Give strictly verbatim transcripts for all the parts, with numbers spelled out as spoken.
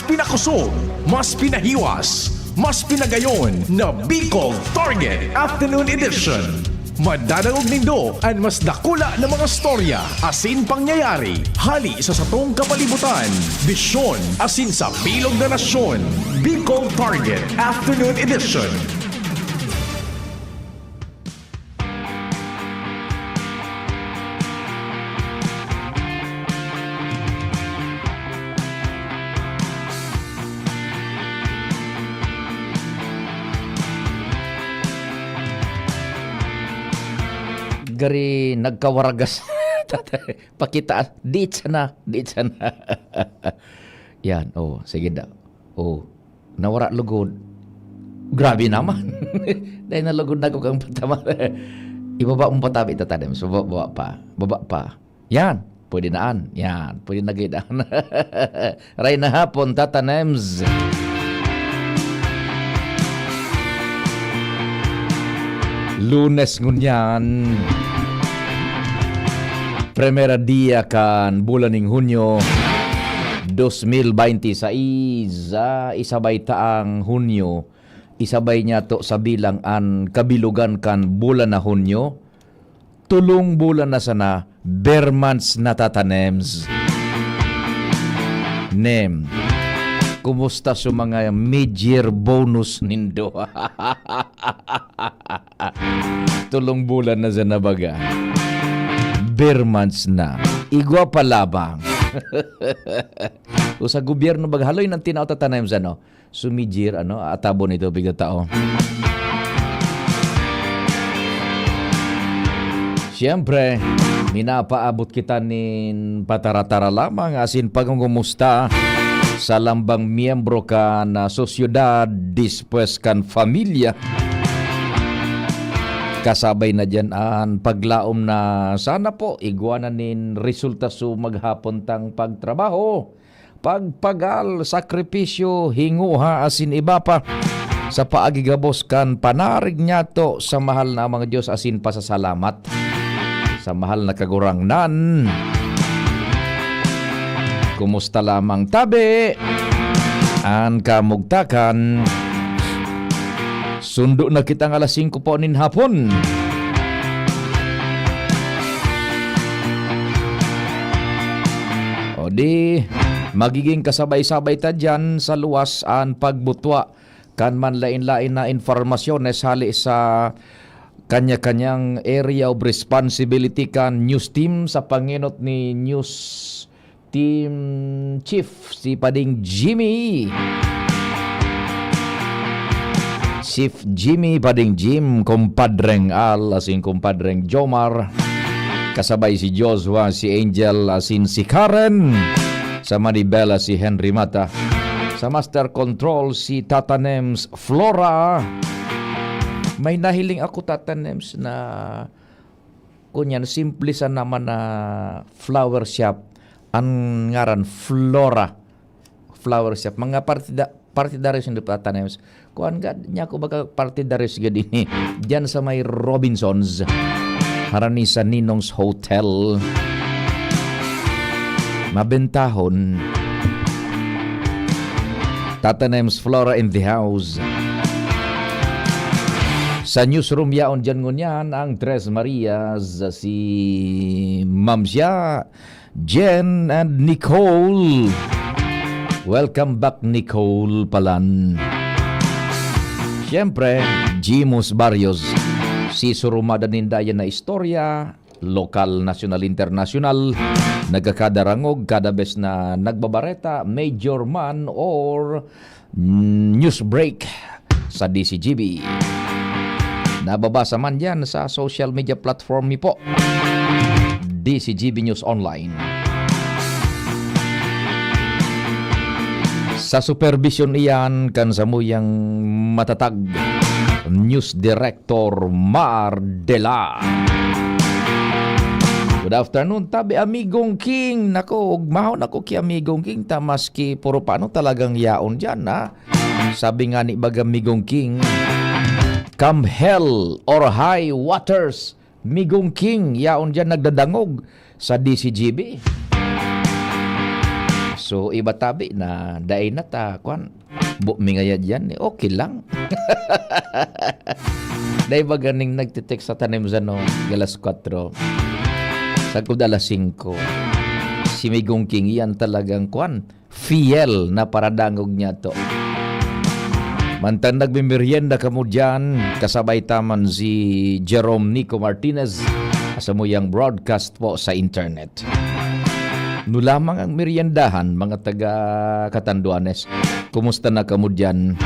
Pinakusog, mas pinahiwas, mas pinagayon na Bicol Target Afternoon Edition. Madadangog nindo an mas dakula na mga storya asin pangyayari hali sa satong kapalibutan, bisyon asin sa bilog na nasyon. Bicol Target Afternoon Edition. Gari nagkawaragas. Pakita, di sana, di sana. Yan, oh, sige daw. Oh, nawara lugod. Grabe naman. Dahil nalugod na ako kang patama. Ibaba mo pa tabi, Tata Nems. Baba, baba pa. Baba pa. Yan. Pwede na an. Yan. Pwede na gid an. Aray na hapon, Tata Nems. Lunes ngunyan. Primera dia kan bulan ning Hunyo, dos mil bente seis. Ah, isabay ta ang Hunyo. Isabay niya to sa bilang an kabilogan kan bulan na Hunyo. Tolong bulan na sana, ber months na, Tata Nems. Nem, kumusta sa mga mid-year bonus nindo? Tolong bulan na sana baga. Ber months na. Igwa pa labang. O sa gobyerno, baga haloy ng tinaw, Tata Nems, ano? Sumijir, ano, atabon ito, bigat tao. Siyempre, minapaabot kita nin patara-tara lamang asin pangungumusta sa lambang miyembro kan sosyedad, despues kan pamilya. Kasabay na diyan an paglaom na sana po igwa na nin resulta sa maghapon tang pagtrabaho. Pagpagal, sakripisyo, hinguha asin iba pa. Sa paagi gabos kan panarig niyato sa mahal na Amang Dios asin pasasalamat sa mahal na Kagurangnan. Kumusta lamang tabi an kamugtakan? Sundo na kitang alas singko po nin hapon. O di, magiging kasabay-sabay ta diyan sa luwas an pagbutwa kan manlain-lain na impormasyones hali sa kanya-kanyang area of responsibility kan news team sa pangenot ni News Team Chief, si Pading Jimmy. Chief Jimmy, Pading Jim, Kumpadreng Al, asin Kumpadreng Jomar. Kasabay si Joshua, si Angel, asin si Karen. Sa manibela, si Henry Mata. Sa Master Control, si Tata Nems Flora. May nahiling ako, Tata Nems, na kunyan, simple sa naman na flower shop, an ngaran Flora Flower Shop. Mga partida-, partidaryos nindo, Tata Nems. Kuan gad, niya ako baga partidaryos gad ini. Diyan sa may Robinsons, harani sa Ninong's Hotel. Mabentahon. Tata Nems Flora in the house. Sa newsroom yaon diyan ngunyan ang Tres Marias, si Ma'am siya, Jen and Nicole. Welcome back, Nicole Palan. Siyempre, Jimus Barrios. Si surumada ninda yan na istorya, lokal, nasyonal, internasyonal, nagkakadarangog kada bes na nagbabareta, major man or mm, news break sa D C G B. Nababasa man yan sa social media platform mi po, D C G B News Online. Sa supervision iyan kan samuyang matatag, News Director Mar Dela. Good afternoon, tabi, Amigong King. Nako, ugmahon ako ki Amigong King, ta maski puro paano talagang yaon diyan, ha? Sabi nga ni baga Migong King, "Come hell or high waters, Migong King, yaon diyan nagdadangog sa D C G B." So, iba tabi na dai na ta, kwan, bu-, mingayad yan, eh, okay lang. Dai ba ganing nagtitext sa tanim sa no, alas kwatro. Sagkod alas singko. Si Migong King, yan talagang, kwan, fiel na paradangog niya to. Mantang nagmimerienda kamo diyan, kasabay ta man si Jerome Nico Martinez, sa samuyang broadcast po sa internet. No lamang ang meriendahan, mga taga Catanduanes, kumusta na kamo diyan?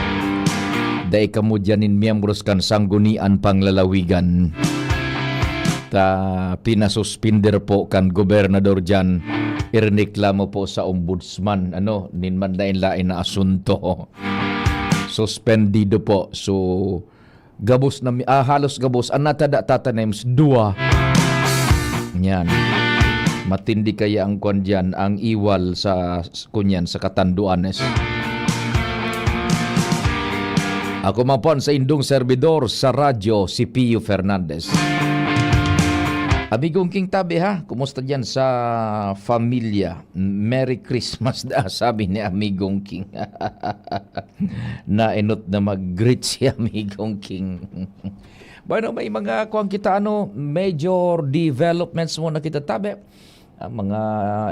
Dai kamo diyan nin miyembros kan Sanggunian Panglalawigan? Ta pinasuspender po kan gobernador diyan, ireklamo po sa ombudsman, ano, nin manlaen-laen na asunto. Suspendido po. So, gabos na mi-, ah, halos gabos. Ang natada tatanims, dua. Yan. Matindi kaya ang kwan diyan, ang iwal sa, s-, kunyan, sa Catanduanes. Ako man po ang saindong serbidor sa radyo, si Pio Fernandez. Amigong King Tabi, ha? Kumusta diyan sa familya? Merry Christmas da, sabi ni Amigong King. Naenot na mag-greet si Amigong King. Bueno, may mga kuwan kita, ano, major developments muna kita, Tabi. Ah, mga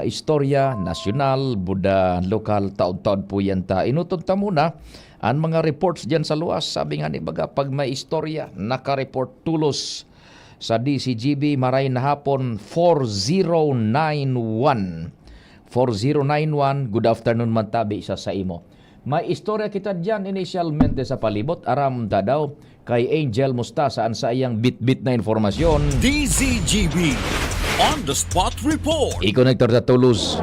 istorya, nasyonal, buda, lokal, taod-taod po yan ta. Inuton ta muna ang mga reports diyan sa luwas. Sabi nga ni baga, pag may istorya, naka-report tulos sa D C G B, maray na hapon, four zero nine one. Four zero nine one, good afternoon man tabi sa saimo. May istorya kita diyan inisyalmente sa palibot, aram ta daw kay Angel Mustasa an saiyang bitbit na informasyon. D Z G B On the Spot Report. I-connect ta tulos.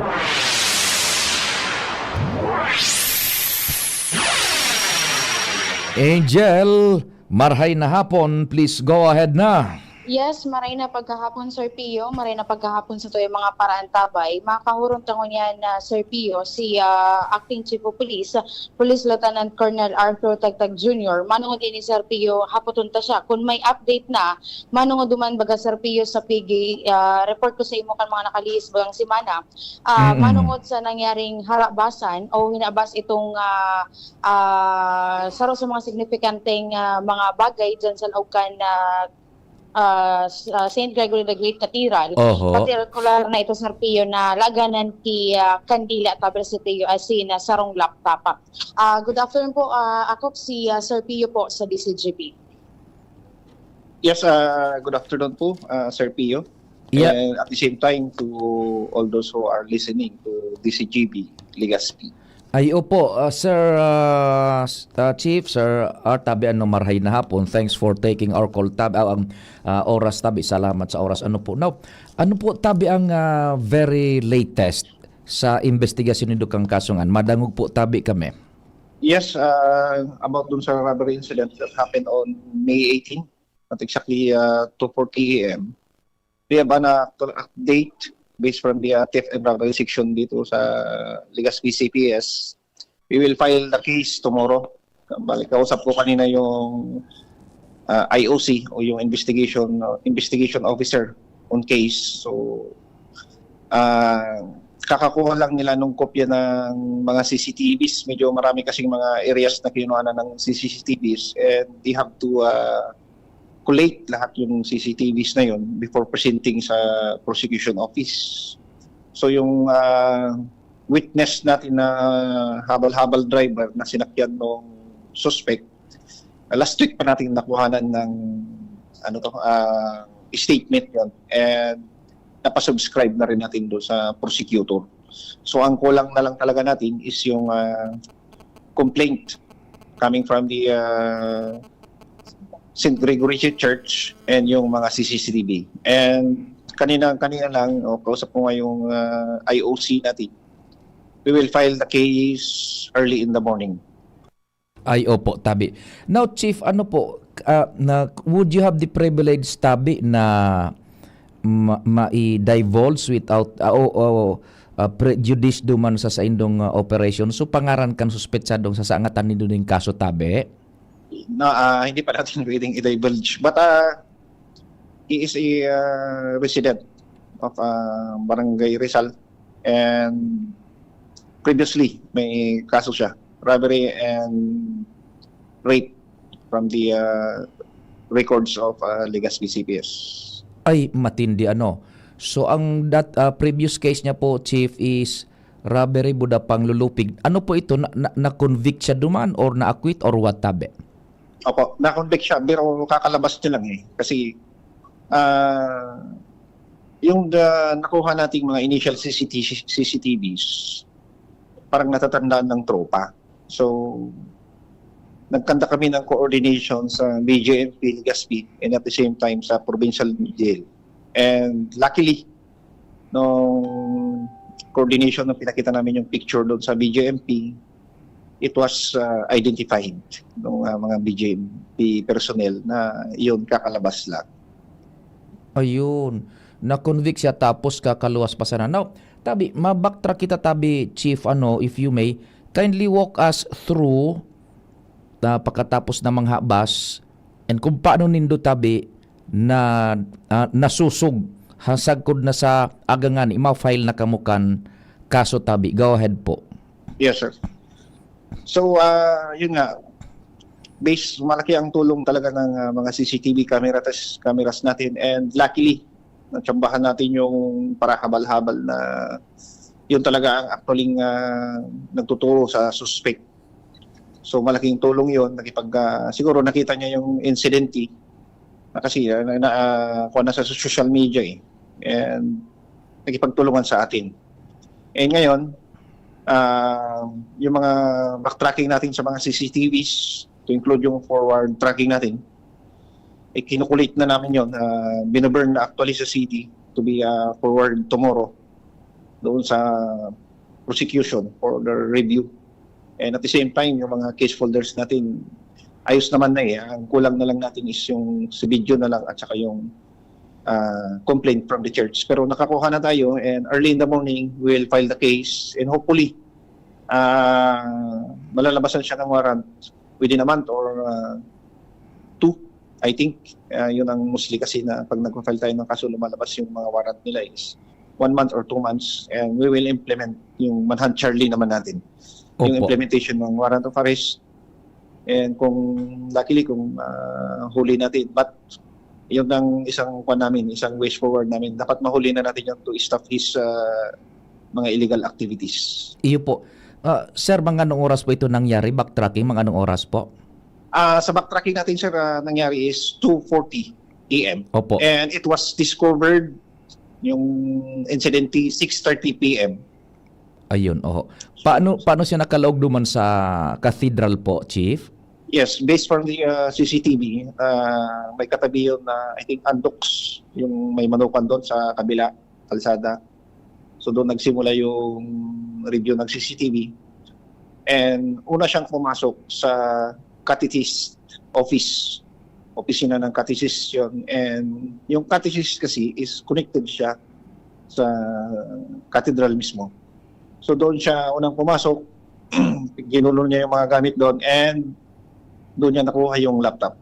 Angel, marhay na hapon, please go ahead na. Yes, maray na pagkahapon, Sir Pio. Maray na pagkahapon sa tuyang mga paraantabay. Makahuron ta ngunyan na, Sir Pio, si, ah, Acting Chief of Police, Police Lieutenant Colonel Arthur Tagtag Junior. Manungod ini, Sir Pio, hapoton ta siya. Kung may update na, manungod duman baga, Sir Pio, sa P G, ah, report ko sa imo kan mga nakalihis bagang semana. Ah, Mm-mm. Manungod sa nangyaring harabasan o hinabas itong, ah, ah, saro sa mga signifikanteng, ah, mga bagay dyan sa laog kan, ah, ah, s-, ah, Saint Gregory the Great Cathedral. Oho. Partikular na ito, Sir Pio, na laganan ki, ah, kandila, tablet, C P U, asin, ah, sarong laptop. Ah, good afternoon po, ah, ako si, ah, Sir Pio po sa D C G B. Yes, ah, good afternoon po, ah, Sir Pio. Yeah. And at the same time to all those who are listening to D C G B Legazpi. Ay, opo, ah, Sir, ah, s-, ah, Chief, Sir Art, tabi ano, marhay na hapon. Thanks for taking our call. Tab-, ah, ang, ah, oras, tabi, salamat sa oras. Ano po? Now, ano po, tabi, ang, ah, very latest sa investigasyon nindo kang kasong an? Madangog po, tabi, kami. Yes, ah, about dun sa robbery incident that happened on May eighteen, at exactly, ah, two forty A M, we have an actual update based from the, ah, theft and robbery section dito sa Legazpi C P S. We will file the case tomorrow. Bali, kausap ko kanina yung, ah, I O C o yung investigation, uh, investigation officer on case. So, ah, kakakuha lang nila nung kopya ng mga C C T Vs. Medyo marami kasing mga areas na kinuha na ng C C T Vs, and they have to, ah, collate lahat yung C C T Vs na yun before presenting sa prosecution office. So, yung, ah, witness natin na habal-habal driver na sinakyan ng suspect, last week pa natin nakuhanan ng, ano to, ah, statement yon, and napasubscribe na rin natin doon sa prosecutor. So, ang kulang na lang talaga natin is yung, ah, complaint coming from the, ah, Saint Gregory Church and yung mga C C T V. And kanina, kanina lang, o, kausap ko nga yung, ah, I O C natin. We will file the case early in the morning. Ay, opo, tabi. Now, Chief, ano po, ah, na, would you have the privilege, tabi, na ma-, mai-divulge without, ah, o, o, ah, prejudice duman sa saindong, ah, operation? So, pangaran kan suspetsadong sasangatan nindo ning kaso, tabi? Na, ah, hindi pa natin pwedeng i-divulge. But, ah, he is a, ah, resident of, ah, Barangay Rizal. And previously may kaso siya, robbery and rape from the uh, records of uh, Legazpi C P S. Ay, matindi ano. So ang that uh, previous case niya po, Chief, is robbery, buda panglulupig. Ano po ito? Na, na, na-convict siya duman or na-acquit or what tabi? Opo, na-convict siya pero kakalabas niya lang eh. Kasi uh, yung uh, nakuha nating mga initial C C T V, C C T Vs, parang natatandaan ng tropa. So, nagkanta kami ng coordination sa B J M P Legazpi and at the same time sa provincial jail. And luckily, nung coordination na pinakita namin yung picture doon sa B J M P, it was uh, identified ng uh, mga B J M P personnel na yun kakalabas lang. Ayun. Na-convict siya tapos kakaluwas pa sana. Now, tabi, ma-backtrack kita tabi, Chief, ano, if you may, kindly walk us through na pagkatapos na manghabas and kung paano nindo tabi na uh, nasusog hasagkod na sa agangan, ima-file na kamo kan kaso tabi. Go ahead po. Yes, sir. So, uh, yun nga, based, malaki ang tulong talaga ng uh, mga C C T V cameras, cameras natin and luckily, natsambahan natin yung parahabal-habal na yun talaga ang actually uh, nagtuturo sa suspect. So malaking tulong yun. Nakipag, uh, siguro nakita niya yung incident eh. Na kasi uh, na, na, uh, kuha na sa social media eh. And nakipagtulungan sa atin. And ngayon, uh, yung mga backtracking natin sa mga C C T Vs, to include yung forward tracking natin, eh, kinukulit na namin yun. Uh, binaburn na actually sa city to be uh, forward tomorrow doon sa prosecution for the review. And at the same time, yung mga case folders natin, ayos naman na eh. Ang kulang na lang natin is yung sa video na lang at saka yung uh, complaint from the church. Pero nakakuha na tayo and early in the morning, we will file the case and hopefully, uh, malalabasan siya ng warrant within a month or uh, two. I think uh, yun ang mostly kasi na pag nag-file tayo ng kaso, lumalabas yung mga warrant nila is one month or two months and we will implement yung manhunt Charlie naman natin. Opo. Yung implementation ng warrant of arrest and kung luckily kung uh, huli natin. But yun ang isang kwan namin, isang wish forward namin. Dapat mahuli na natin yung to stop his uh, mga illegal activities. Iyo po. Uh, sir, mga anong oras po ito nangyari? Backtracking, mga anong oras po? Uh, sa backtracking natin, sir, uh, nangyari is two forty A M. Opo. And it was discovered yung incident six thirty P M. Ayun, oho. Paano paano siya nakalaog duman sa cathedral po, Chief? Yes, based from the uh, C C T V, uh, may katabi yun na I think Andox, yung may manukan doon sa kabila, kalsada. So doon nagsimula yung review ng C C T V. And una siyang pumasok sa catechist office, opisina ng catechist yun. And yung catechist kasi is connected siya sa cathedral mismo. So doon siya unang pumasok, ginulo niya yung mga gamit doon and doon niya nakuha yung laptop.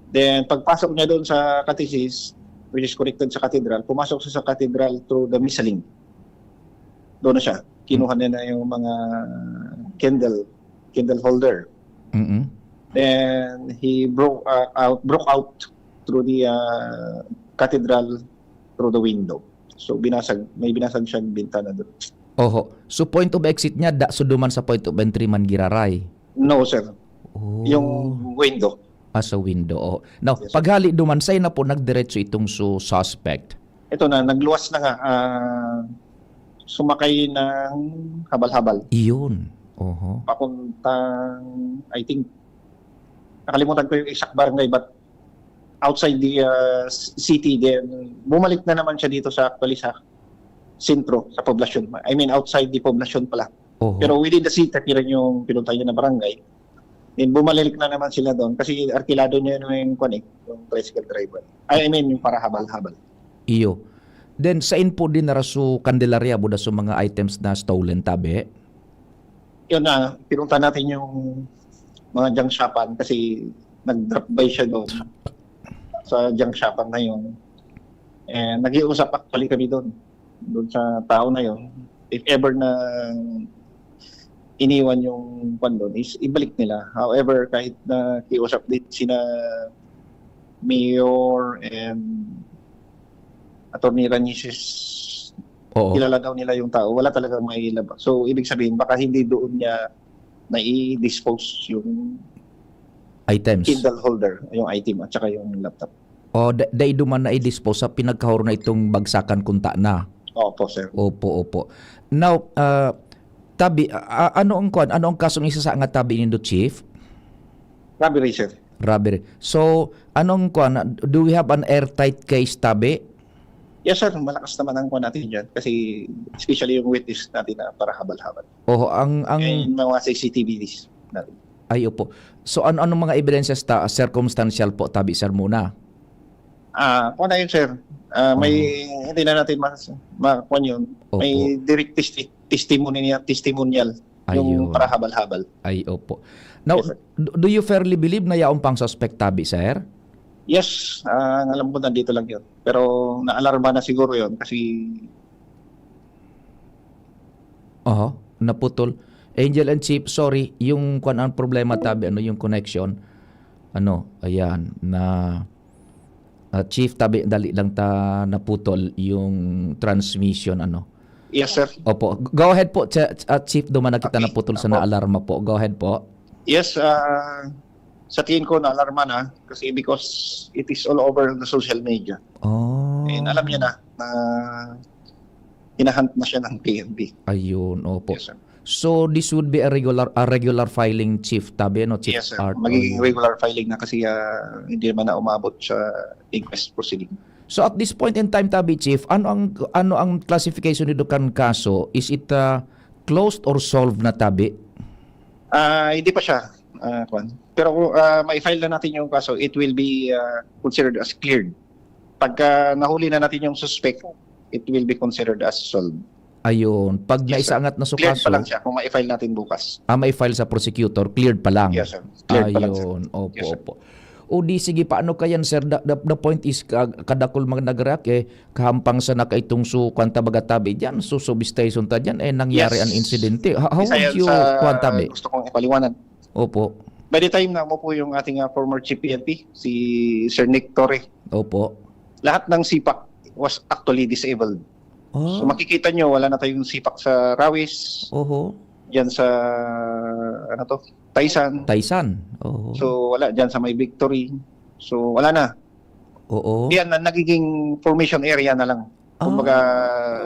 Then pagpasok niya doon sa catechist, which is connected sa cathedral, pumasok siya sa cathedral through the missal wing. Doon na siya. Kinuha niya na yung mga candle, candle holder. Mm-mm. Then he broke uh, out broke out through the uh, cathedral through the window. So binasag, may binasag siyang bintana doon. Oho. So point of exit niya, da, so duman sa point of entry man giraray? No, sir. Oh. Yung window. Ah, sa window. Oh. Now, Yes, sir. Paghali duman, saan na po nagdiretso itong su suspect? Ito na, nagluwas na nga. Ah, sumakay ng habal-habal. Iyon. Oho. Papuntang, I think, nakalimutan ko yung exact barangay, but outside the uh, s- city, then bumalik na naman siya dito sa, actually sa sentro, sa poblasyon. I mean, outside the poblasyon pala. Oho. Pero within the city, rin yung pinunta niya na barangay. Then bumalik na naman sila doon kasi arkilado niya yung, yung, kwan eh, yung tricycle driver. I mean, yung para habal-habal. Iyo. Then, saan po din naraso Candelaria, buda sa mga items na stolen, tabi? Yun na, pinunta natin yung mga junk shopan kasi nag-drop by siya doon sa junk shopan na yun. And nag-iusap actually kami doon, doon sa tao na yun. if ever na iniwan yung kwan doon, is ibalik nila. However, kahit na kiusap din sina mayor and Attorney Ranises, Oo. kilala daw nila yung tao, wala talagang mailabas. So, ibig sabihin, baka hindi doon niya nai-dispose yung Items. Kindle holder, yung item at saka yung laptop. O, da- dai duman na i-dispose sa pinagkahoro na itong bagsakan kunta na. Opo, sir. Opo, opo. Now, ah, tabi, ah, ano ang kwan? Ano ang kasong isasanga tabi nindo, Chief? Robbery, sir. Robbery. So, anong kwan? Do we have an airtight case tabi? Yes, sir. Malakas naman ang kwan natin dyan. Kasi especially yung witness natin na para habal-habal. Oho, ang ang Yung mga C C T Vs natin. Ay, opo. So, ano anong mga ebidensyas ta circumstantial po, tabi, sir, muna? Ah, kung na yun, sir. Ah, may hindi na natin mas ma kwan yun. May direct testi- testimony niya, testimonial yung Ayun. Para habal-habal. Ay, opo. Now, Yes, sir. do do you fairly believe na yaon pang suspect, tabi, sir? Yes, ah, ang alam ko nandito lang yun. Pero naalarma na siguro yun kasi Oho, naputol. Angel and Chief, sorry, yung kwan ang problema, tabi, ano, yung connection. Ano, ayan, na ah, Chief, tabi, dali lang ta naputol yung transmission, ano. yes, sir. Opo, go ahead po, Ch- ah, Chief, duman na kita Okay. naputol sa Opo. naalarma po. Go ahead po. Yes, ah, sa tingin ko naalarma na kasi because it is all over the social media. Oh. And alam niya na na hinahunt na siya ng P N P. Ayun, opo. Yes, sir. So, this would be a regular a regular filing, Chief, tabi, no, Chief Yes, sir. Art? Magiging Ayun. regular filing na kasi ah, hindi naman na umabot sa inquest proceeding. So, at this point in time, tabi, Chief, ano ang ano ang classification nito kan kaso? Is it ah, closed or solved na, tabi? Ah, hindi pa siya. Ah, kwan. Pero kung ah, ma-file na natin yung kaso, it will be ah, considered as cleared. Pagka nahuli na natin yung suspect, it will be considered as solved. Ayun, pag Yes, sir. naisangat na sa Cleared kaso, pa lang siya kung ma-file natin bukas. ah, ma-file sa prosecutor, cleared pa lang. Yes, sir. Cleared pa lang, sir. Ayun, opo, Yes, sir. opo. O di, sige pa, ano kayan, sir? The, the, the point is, ka- kadakul mga nag-react eh, kahapon sana kaitong su-, kwan ta baga tabi dyan, so substation ta dyan, eh, nangyari Yes. ang insidente. How, how Isa would yan you, sa kwan tabi? gusto kong ipaliwanag. Opo, By the time na umupo yung ating ah, former Chief P N P, si Sir Nick Torre, opo. lahat ng sipak was actually disabled. So Oh, makikita nyo, wala na tayong sipak sa Rawis, oho. dyan sa, ano to, Taisan. Taisan. Oho. So wala, dyan sa may Victory. So wala na. Oo. Yan na nagiging formation area na lang. Ah. Kumbaga,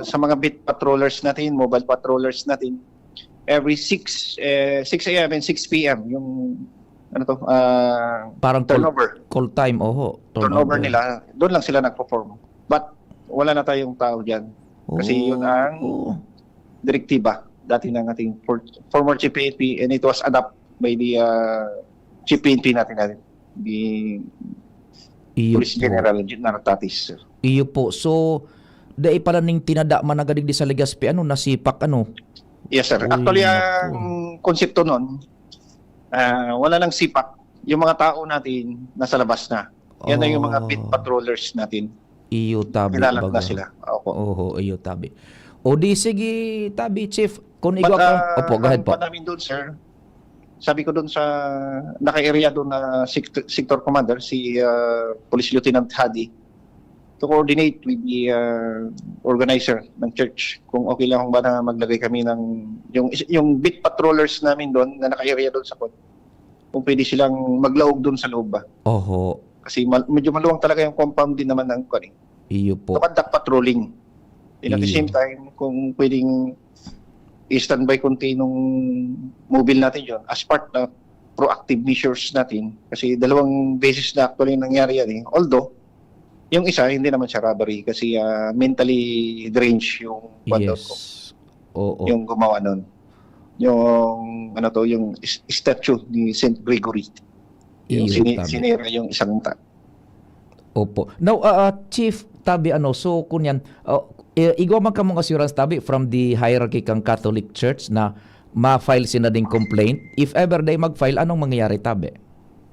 sa mga beat patrollers natin, mobile patrollers natin, every six eh, six a m and six p m yung ano to, ah, Parang call, turnover. Call time, oho. Turnover nila, doon lang sila nagpo-form. But wala na tayong tao diyan. Kasi yun ang Oo. direktiba dati ng ating for, former Chief P N P and it was adopted by the ah, Chief P N P natin natin. The Iyo Police po. General Nartatis, sir. Iyo po. So, dai pala ning tinada man nagadigdi sa Legazpi, ano, nasipak, ano? Yes, sir. Uy, Actually, naku. ang konsepto nun, ah, wala nang sipak. Yung mga tao natin, nasa labas na. Yan na yung mga Oh. beat patrollers natin. Iyo tabi, Kinalat baga. na sila. Opo. Oho, iyo tabi. O di, sige, tabi, Chief. Kung But, igwa ka, ah, opo, go ahead ang po. pa namin doon, sir, sabi ko doon sa naka-area doon na sect- sector commander, si ah, Police Lieutenant Hadi, to coordinate with the ah, organizer ng church kung okay lang kung ba na maglagay kami ng yung yung beat patrollers namin doon na naka-area doon sa kung pwede silang maglaog doon sa loob ba. Oho. Kasi mal- medyo maluwang talaga yung compound din naman ng kwan eh. Iyo po. To conduct patrolling. And at the Iyo. same time, kung pwedeng i-standby konti nung mobile natin yon as part na proactive measures natin. Kasi dalawang beses na actually nangyari yan eh. Although, yung isa, hindi naman siya robbery kasi ah, mentally deranged yung kwan doon ko. Yes. Oo. Yung gumawa nun. Yung, ano to, yung is- statue ni Saint Gregory. Yung Iyo, sini- tabi. sinira yung isang ta- Opo. Now, ah, ah, Chief, tabi, ano, so, kunyan, ah, eh, igwa man kamong assurance, tabi, from the hierarchy kang Catholic Church na ma-file sila ding complaint. If ever they mag-file, anong mangyayari, tabi?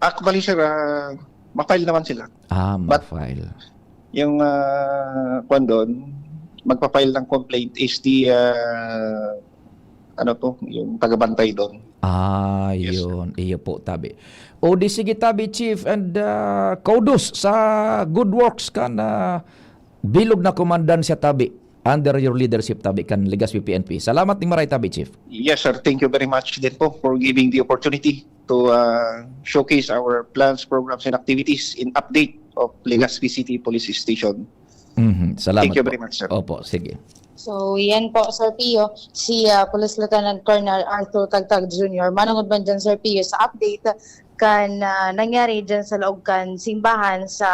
Actually, sir, ah, ma-file naman sila. Ah, But- ma-file. Yung, ah, kwan doon, magpa-file ng complaint is the, ah, ano to, yung tagabantay doon. Ah, Yes, sir. yun. Iyo po, tabi. O di sige, tabi, Chief, and, ah, kudos sa good works kan bilog na komandansya, tabi, under your leadership, tabi, kan Legazpi P N P. Salamat ning maray, tabi, Chief. Yes, sir. Thank you very much din po for giving the opportunity to, ah, showcase our plans, programs, and activities in update of Legazpi City Police Station. Mhm. Salamat Thank you po. very much, sir. Opo, sige. So, yan po, Sir Pio, si, ah, Police Lieutenant Colonel Arthur Tagtag Junior. Manungod man dyan, Sir Pio, sa update kan, ah, nangyari dyan sa loob kan simbahan sa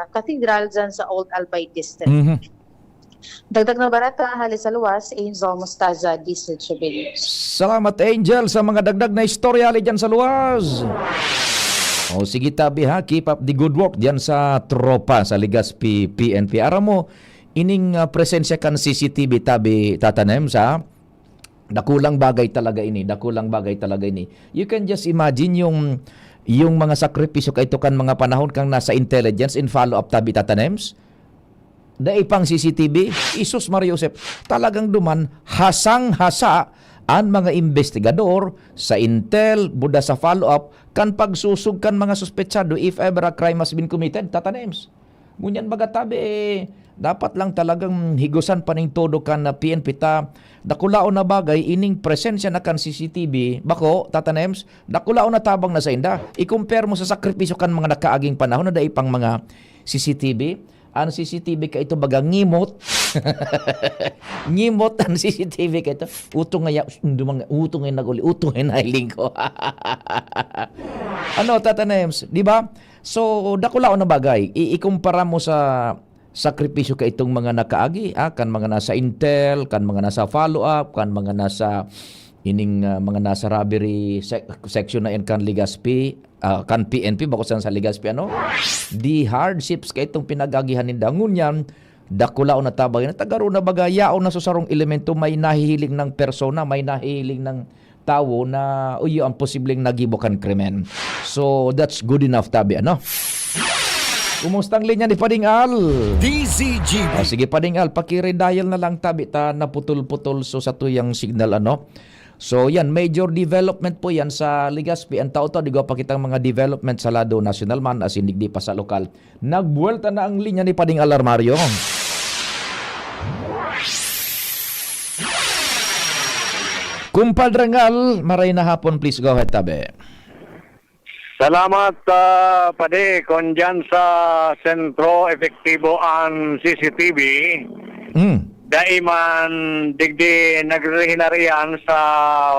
Cathedral dyan sa Old Albay District. Mhm. Dagdag na bareta, hali sa luwas, Angel Mostaza, D C H B News. Salamat, Angel, sa mga dagdag na istorya hali dyan sa luwas. O sige, tabi ha, keep up the good work dyan sa tropa sa Legazpi P N P. Aram mo, ining, ah, presensya kan C C T V, tabi, Tata Nems, ha? Dakulang bagay talaga ini, dakulang bagay talaga ini. You can just imagine yung, yung mga sakripisyo kaito kan mga panahon kang nasa intelligence and follow-up, tabi, Tata Nems. Dai pang C C T V, Jesus Maria Joseph, talagang duman hasang-hasa an mga investigador sa intel, buda sa follow-up, kan pagsusog kan mga suspetsado if ever a crime has been committed, Tata Nems. Ngunyan baga, tabi, eh, dapat lang talagang higosan pa ning todo kan, ah, P N P ta. Dakulaon na bagay, ining presensya na kan C C T V, bako, Tata Nems, dakulaon na tabang na sainda. I-compare mo sa sakripisyo kan mga nakaaging panahon na dai pang mga C C T V. An C C T V kaito baga ngimot. Ngimot an C C T V kaito. Utong ngaya, dumang, utong ngaya nag-uli, utong ngaya nahiling ko. Ano, Tata Nems, di ba? So, dakulaon na bagay. I-, ikumpara mo sa sakripisyo kaitong mga nakaagi, ah, kan mga nasa intel, kan mga nasa follow-up, kan mga nasa ining, ah, mga nasa robbery sec-, section na yan kan Legazpi, ah, kan P N P, bako sa, sa Legazpi, ano? The hardships kaitong pinag-agihan ninda. Ngunyan, dakulaon na tabang yan. Tagaro na baga, yaon na sa sarong elemento, may nahihiling ng persona, may nahihiling ng tawo na, uyo, ang posibleng nagibo kan krimen. So, that's good enough, tabi, ano? Kumusta ang linya ni Pading Al? D Z G B. Ah, sige, Pading Al, pakiredial na lang, tabi, ta naputol-putol so sa tuyang signal, ano? So, yan, major development po yan sa Legazpi. Ang tao to, di ko pakitang mga development sa lado nasyonal man, asin digdi pa sa lokal. Nagbuwelta na ang linya ni Pading Al Armario. Kumpadre Ngal, maray na hapon, please go ahead, tabi. Salamat, ah, Padi. Kung dyan sa sentro, epektibo ang C C T V, Mm. dai man digdi nagrihinarian sa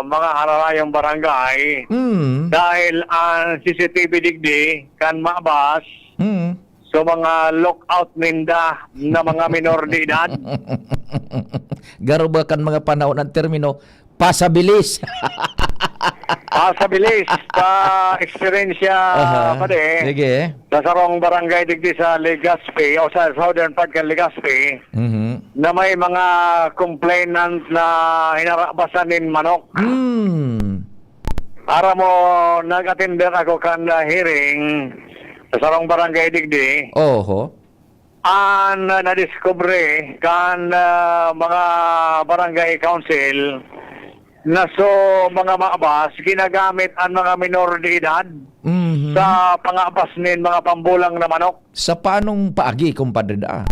mga hararayong barangay. Mm. Dahil ang C C T V digdi kan mabas Mm. sa mga lookout ninda na mga minor de edad. Garo ba kan mga panahon ang termino, pasabilis? Pasabilis, sa eksperyensya, Aha. Padi, Sige. sa sarong barangay digdi sa Legazpi o sa southern part kan Legazpi, Mhm. na may mga complainant na hinarabasan nin manok. Hmm. Aram mo, nag-attender ako kan, ah, hearing sa sarong barangay digdi. Oho. An, ah, nadiskubre kan, ah, mga barangay council na so mga mabas, ginagamit an mga minor de edad Mhm. sa pangabas nin mga pambulang na manok. Sa paanong paagi, kumpadre, daa?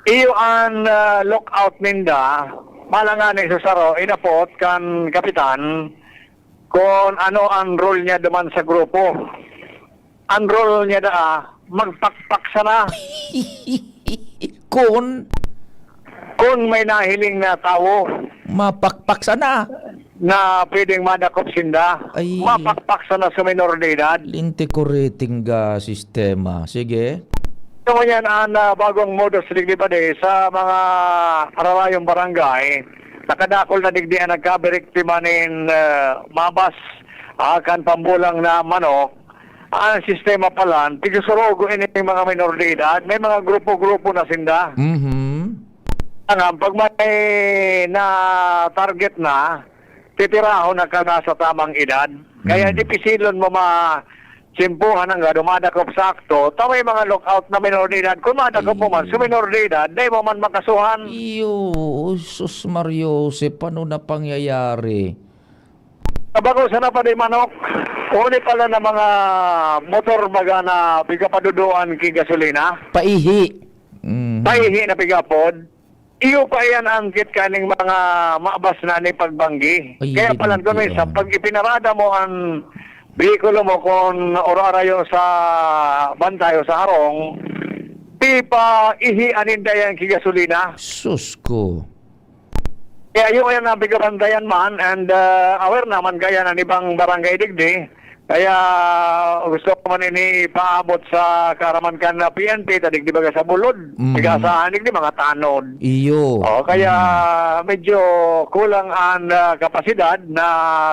Iyo an, ah, lookout ninda, malangani sa saro, inapot kan kapitan, kun ano an role niya duman sa grupo. An role niya daa, magpakpak sana. Kun? Kun may nahiling na tawo. Mapakpak sana. Na pwedeng madakop sinda. Ay. Mapakpak sana sa minor de edad. Linti ko rating ga sistema. Sige. Ito ngunyan an, ah, bagong modus operandi sa mga hararayong barangay. Nakadakol na digdi an nagkabiriktima nin, ah, mabas, ah, kan pambulang na manok. Ang sistema pala, tigsusurugo ini mga minor de edad. May mga grupo-grupo na sinda. Mhm. Ang, pag may na-target na, titirahon na ka na sa tamang edad. Kaya Mm. dipisilon mo ma-, tsimpuhan nanggad o madakop sa akto, ta may mga lookout na minor de edad. Kung madakop mo man, so minor de edad, dai mo man makasuhan. Iyo, sus, Mario Joseph, ano na pangyayari? Tabako sana pa di manok. Huli pala na mga motor baga na pigapaduduan ki gasolina. Paihi. Mhm. Paihi na pigapod. Iyo pa iyan angkit kaning mga mabas na ni pagbanggi. Ay, Kaya hindi palan ko naman minsan, pag ipinarada mo ang behikulo mo kung orarayo sa bantay o sa harong, di pa ihi anin dayan ki gasolina. Sus ko. Kaya yung yan ang pigabantayan man, and, ah, aware naman kaya na ibang barangay digdi. Kaya gusto ko man ini ipaabot sa kaaraman kan P N P, ta digdi baga sa Bulod. Mm. Tiga sa anig ni mga tanod. Iyo. Oh, kaya Mm. medyo kulang ang, ah, kapasidad na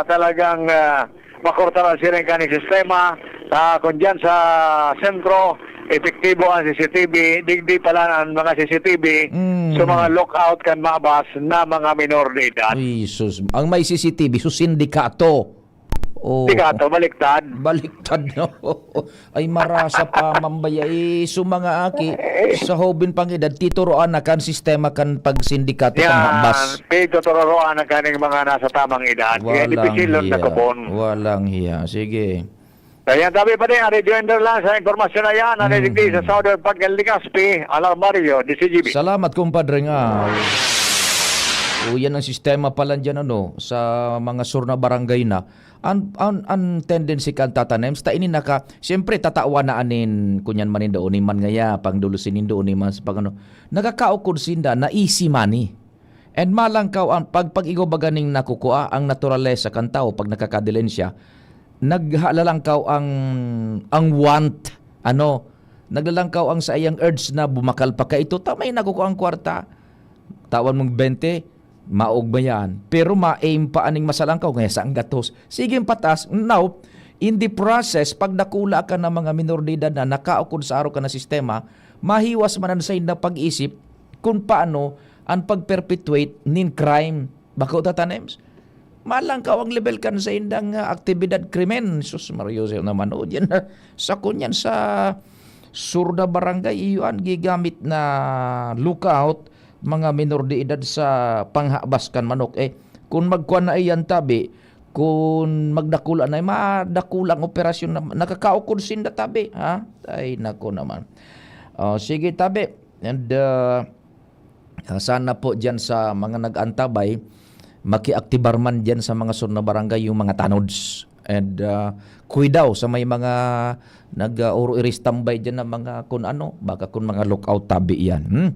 talagang, ah, makortaran siring kaning sistema. Ah, kung diyan sa sentro, epektibo ang C C T V, digdi pala ang mga C C T V Mm. sa mga lookout kan mabas na mga minor de edad. Ay, sus. Ang may C C T V, so sindikato. Oh. Sindikato, baliktad. Baliktad, no? Ay, marasa pa, mambaya. Eh, so mga aki, sa hobin pang edad, tituroan na kan sistema kan pagsindikato kan Yan, habas. Pituturuan na kaning mga nasa tamang edad. Kaya Walang dipisil lang hiya. Nakapon. Walang hiya. Sige. Kaya tabi pa din, ang rejoinder lang sa impormasyon na yan, ang Mm. digdi sa Southern Pagkal Legazpi, Alarmario, D C G B. Salamat, kumpadre, nga. O, yan ang sistema pala dyan, ano, sa mga sur na barangay na. An, an, an tendency kan tatanems, ta ini naka, siyempre, tatawan na anin, kunyan man nindo, uni man ngaya, pang dulusin nindo, uni man sa pag ano, nakakaukod sinda na easy money. And malangkaw ang pag-, pag-igo baga ning nakukua, ang naturalesa kan tawo pag nakakadilensya, naghalalangkaw ang, ang want, ano, naglalangkaw ang saiyang urge na bumakal pa kaito, ta may nakukua ang kwarta. Tawan mong bente, maog ba yan? Pero ma-aim pa aning masalangkaw, kaya sa anggatos. Sige, patas. Now, in the process, pag dakula ka ng mga minor de edad na nakaukod sa araw ka na sistema, mahiwas man ang sainda pag-isip kung paano ang pag-perpetuate nin crime. Bako tatanems? Malangkaw ang level kan saindang, ah, aktibidad krimen. Sus, Mario Joseph naman, oh, diyan na, sa kunyan sa sur na barangay, iyo an gigamit na lookout, mga minor de edad sa panghabas kan manok. Eh, kung magkuan na iyan tabi, kung magdakula na, madakulang operasyon na, nakakaukod sinda tabi, ha? Ay, nako naman. Oh, sige, tabi. And, ah, Ah, sana po diyan sa mga nag-antabay, makiaktibar man diyan sa mga sur na barangay yung mga tanods. And, ah, kuidaw sa may mga nag, ah, oro-, iristambay diyan na mga kun ano, baka kun mga lookout tabi yan, hmm?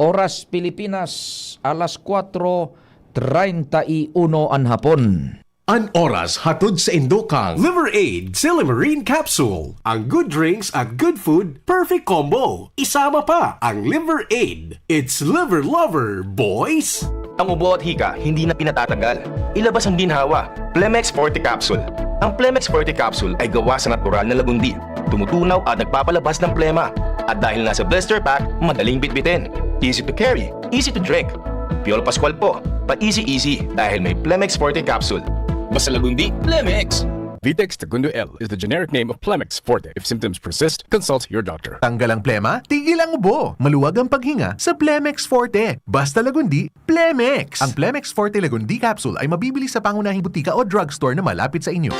Oras Pilipinas, alas kwatro treinta y uno an hapon. An oras hatod saindo kan Liver Aid Silymarin Capsule. Ang good drinks at good food, perfect combo. Isama pa ang Liver Aid. It's Liver Lover, boys! Ang ubo at hika, hindi na pinatatagal. Ilabas ang ginhawa. Plemex Forte Capsule. Ang Plemex Forte Capsule ay gawa sa natural na lagundi. Tumutunaw at nagpapalabas ng plema. At dahil nasa blister pack, madaling bitbitin. Easy to carry, easy to drink. Piolo Pascual po, pa-easy-easy dahil may Plemex Forte Capsule. Basta Lagundi, Plemex! Vitex Segundo L is the generic name of Plemex Forte. If symptoms persist, consult your doctor. Tanggal ang plema, tigil ang ubo, maluwag ang paghinga sa Plemex Forte. Basta Lagundi, Plemex! Ang Plemex Forte Lagundi Capsule ay mabibili sa pangunahing butika o drugstore na malapit sa inyo.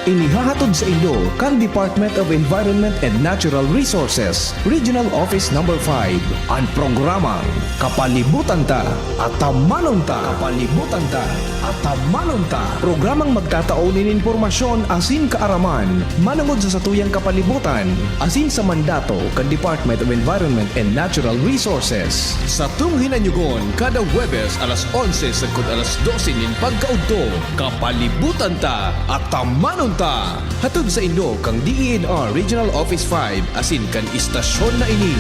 Inihahatod saindo kan Department of Environment and Natural Resources, Regional Office Number Five, an programang Kapalibutan Ta, Atamanon Ta. Kapalibutan Ta, Atamanon Ta. Programang magtatao nin impormasyon asin kaaraman manongod sa satuyang kapalibutan asin sa mandato kan Department of Environment and Natural Resources. Satong hinanyugon kada Huwebes alas onse sagkod alas dose nin pagkaudto. Kapalibutan Ta, Atamanon Ta. Hatod saindo kan D E N R Regional Office Five asin kan istasyon na ini.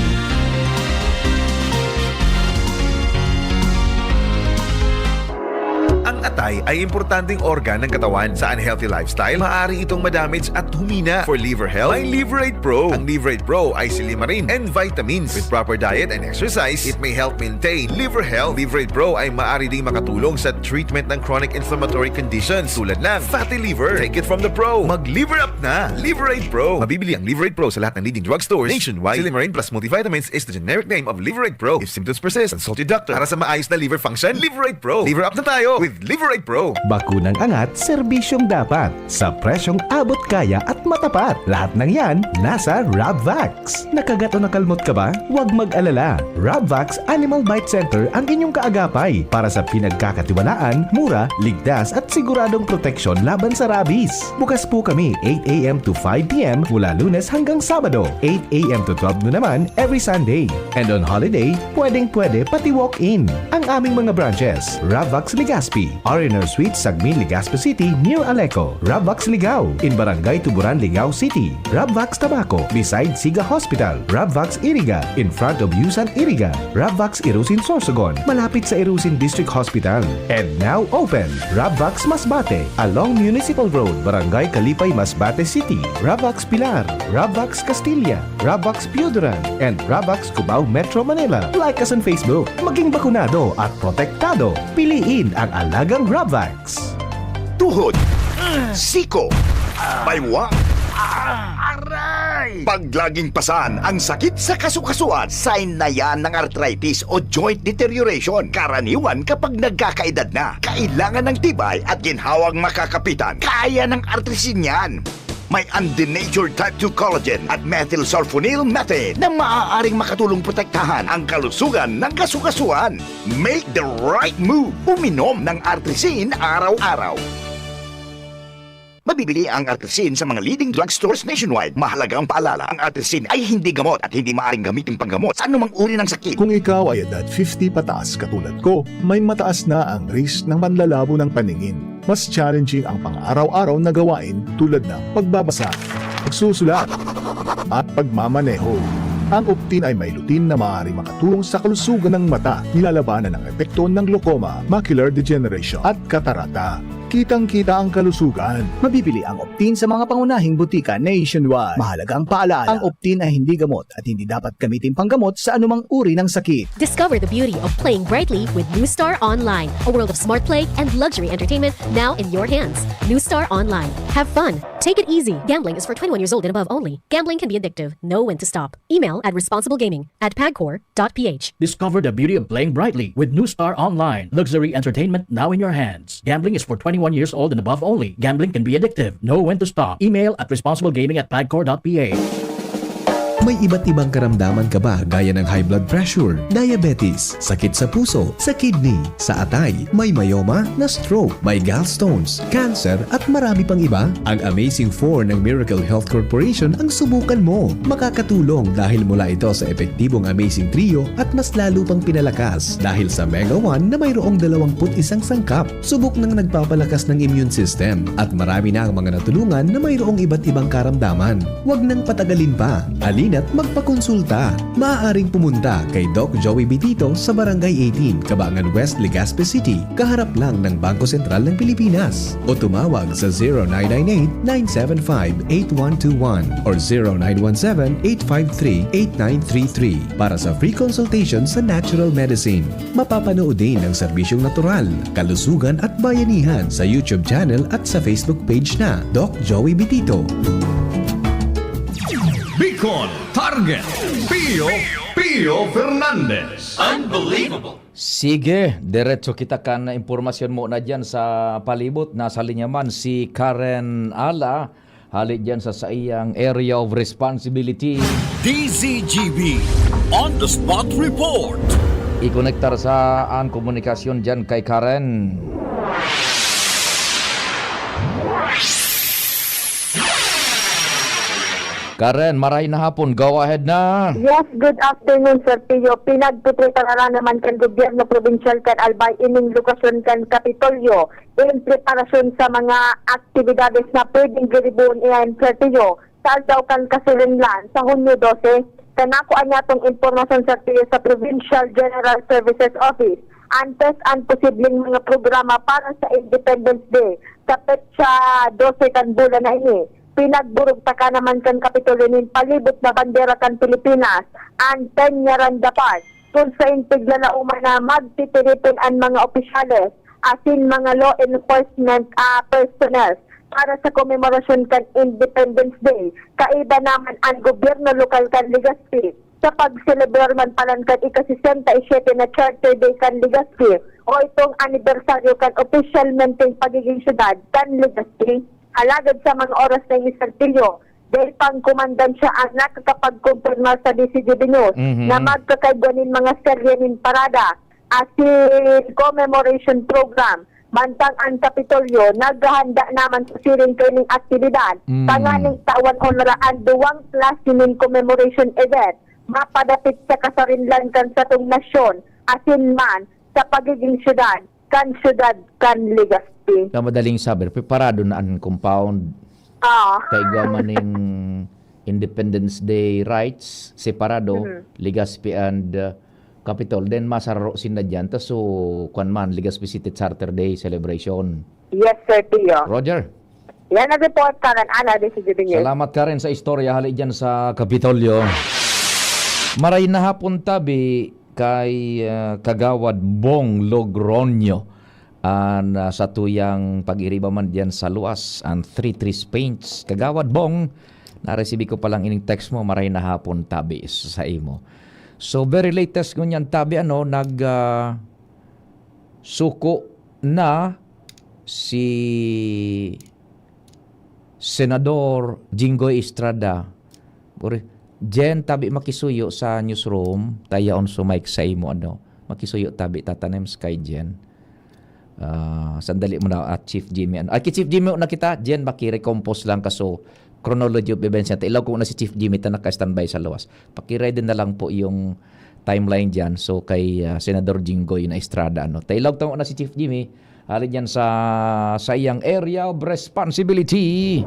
Ang Tay ay importanteng organ ng katawan. Sa unhealthy lifestyle, maaari itong madamage at humina. For liver health, may Liverate Pro. Ang Liverate Pro ay silimarin and vitamins. With proper diet and exercise, it may help maintain liver health. Liverate Pro ay maaari ding makatulong sa treatment ng chronic inflammatory conditions tulad ng fatty liver. Take it from the pro. Mag-liver up na! Liverate Pro. Mabibili ang Liverate Pro sa lahat ng leading drugstores nationwide. Silimarin plus multivitamins is the generic name of Liverate Pro. If symptoms persist, consult your doctor. Para sa maayos na liver function, Liverate Pro. Liver up na tayo with Liverate Pro. Bakunang angat, serbisyong dapat. Sa presyong abot kaya at matapat. Lahat ng yan, nasa Rabvax. Nakagat o nakalmot ka ba? Huwag mag-alala. Rabvax Animal Bite Center ang inyong kaagapay para sa pinagkakatiwalaan, mura, ligtas at siguradong proteksyon laban sa rabies. Bukas po kami eight a.m. to five p.m. mula Lunes hanggang Sabado, eight a.m. to twelve noon naman every Sunday. And on holiday, pwedeng-pwede pati walk-in. Ang aming mga branches, Rabvax Legazpi, R and R Suite, Sagmin, Legazpi City, near Aleco, Rabvax Ligao, in Barangay Tuburan, Ligao City, Rabvax Tabaco, beside Siga Hospital, Rabvax Iriga, in front of Yusan Iriga, Rabvax Irusin Sorsogon, malapit sa Irusin District Hospital, and now open, Rabvax Masbate, along Municipal Road, Barangay Kalipay, Masbate City, Rabvax Pilar, Rabvax Castilla, Rabvax Pioduran, and Rabvax Cubao, Metro Manila. Like us on Facebook. Maging bakunado at protektado. Piliin ang alagang Rabvax. Tuhod, siko, baywang, aray! Pag laging pasan ang sakit sa kasukasuan, sign na yan ng arthritis o joint deterioration. Karaniwan kapag nagkakaedad na, kailangan ng tibay at ginhawang makakapitan. Kaya ng Artrisin yan. May undenatured type two collagen at methylsulfonyl methane na maaaring makatulong protektahan ang kalusugan ng kasukasuan. Make the right move. Uminom ng Artrisin araw-araw. Mabibili ang Artrisin sa mga leading drugstores nationwide. Mahalagang paalala, ang Artrisin ay hindi gamot at hindi maaaring gamitin panggamot sa anumang uri ng sakit. Kung ikaw ay edad fifty pataas katulad ko, may mataas na ang risk ng panlalabo ng paningin. Mas challenging ang pang-araw-araw na gawain tulad ng pagbabasa, pagsusulat, at pagmamaneho. Ang Optin ay may lutein na maaaring makatulong sa kalusugan ng mata, nilalabanan ang epekto ng glaucoma, macular degeneration, at katarata. Kitang-kita ang kalusugan. Mabibili ang Optin sa mga pangunahing butika nationwide. Mahalagang paalala, ang Optin ay hindi gamot at hindi dapat gamitin panggamot sa anumang uri ng sakit. Discover the beauty of playing brightly with New Star Online, a world of smart play and luxury entertainment now in your hands. New Star Online. Have fun. Take it easy. Gambling is for twenty-one years old and above only. Gambling can be addictive. Know when to stop. Email at responsiblegaming at pagcor dot p h. Discover the beauty of playing brightly with New Star Online. Luxury entertainment now in your hands. Gambling is for twenty-one years old and above only. Gambling can be addictive. Know when to stop. Email at responsiblegaming at pagcor dot p h. May iba't ibang karamdaman ka ba, gaya ng high blood pressure, diabetes, sakit sa puso, sa kidney, sa atay, may myoma, na-stroke, may gallstones, cancer, at marami pang iba? Ang Amazing Four ng Miracle Health Corporation ang subukan mo. Makakatulong dahil mula ito sa epektibong Amazing Trio at mas lalo pang pinalakas dahil sa Mega One na mayroong dalawampu't isang sangkap. Subok nang nagpapalakas ng immune system at marami na ang mga natulungan na mayroong iba't ibang karamdaman. Huwag nang patagalin pa. Halina't magpakonsulta. Maaaring pumunta kay Doc Joey Bitito sa Barangay eighteen, Cabangan West, Legazpi City, kaharap lang ng Bangko Sentral ng Pilipinas. O tumawag sa zero nine nine eight, nine seven five, eight one two one or zero nine one seven, eight five three, eight nine three three para sa free consultation sa natural medicine. Mapapanood din ang serbisyong natural, kalusugan at bayanihan sa YouTube channel at sa Facebook page na Doc Joey Bitito. Bicol Target, Pio, Pio Fernandez. Unbelievable. Sige, diretso kita kan impormasyon mo na dyan sa palibot. Nasa linya man si Karen Ala, hali dyan sa saiyang area of responsibility. D Z G B On the Spot Report. Ikonektar sa an komunikasyon dyan kay Karen. Karen, maray na hapon. Go ahead na. Yes, good afternoon, Sir Pio. Pinagpiprepararan naman kan gobyerno probinsyal kan Albay ining lokasyon kan Kapitolyo in preparasyon sa mga aktibidades na pwedeng giribuon iyan, Sir Pio, sa aldaw kan kasilinlan sa Hunyo dose. Kanako an yatong impormasyon, Sir Pio, sa Provincial General Services Office. antes an posibleng mga programa para sa Independence Day sa petsa dose kan bulan na ini. Pinagburugtakan naman kan Kapitolyo nin palibot na bandera kan Pilipinas, an Peñaranda Park, kun saen tigla na uman na magtitiripon an mga opisyales asin mga law enforcement, ah, personnel para sa komemorasyon kan Independence Day. Kaiba naman an gobyerno lokal kan Legazpi sa pagselebrar man palan kan ika-sesenta y siete na Charter Day kan Legazpi o itong anibersaryo kan opisyalmenteng pagiging syudad kan Legazpi. Alagad sa mga oras na ini, Sergio, dai pang komandansya ang nakakapagkumpirmar sa D C G B News Mhm. na magkakaigwa nin mga serye nin parada asin commemoration program. Mantang ang Kapitolyo naghahanda naman sa siring kaining aktibidad, Mm. tanganing tawan onra an duwang klase nin commemoration event mapadapit sa kasarinlan kan satong nasyon asin man sa pagiging syudad kan syudad kan Legazpi. Sa madaling sabi, preparado na an compound. Ah. Kaigwa man ning Independence Day rites, separado, Mhm. Legazpi and, uh, Capitol. Then, masararo sinda dyan. Tas, so, kwan man, Legazpi City Charter Day celebration. Yes, Sir Pio. Roger. Yan ang report, Karen Ana, D C G B News. Salamat, Karen, sa istorya hali dyan sa Kapitolyo. Maray na hapon tabi kay, ah, Kagawad Bong Logroño. An, ah, sa tuyang pag-iriba man diyan sa luwas, ang three three Spains. Kagawad Bong, naresibi ko palang ining text mo, maray na hapon tabi sa imo. So, very latest ngunyan tabi, ano, nag, ah, suko na si Senador Jinggoy Estrada. Uri, Jen, tabi makisuyo sa newsroom, tayaon sa mic sa imo, ano. Makisuyo tabi, tatanem sa kay Jen. Ah, sandali mo na, at Chief Jimmy, ano. Ay, kay Chief Jimmy na kita, Jen, maki-recompose lang kaso chronology of events yan. Ilaw ko na si Chief Jimmy, ta naka-standby sa luwas. Paki-ready na lang po yung timeline dyan. So, kay, ah, Senador Jinggoy na Estrada, ano. Tailaw tamo na si Chief Jimmy, hali dyan sa, sa iyang area of responsibility.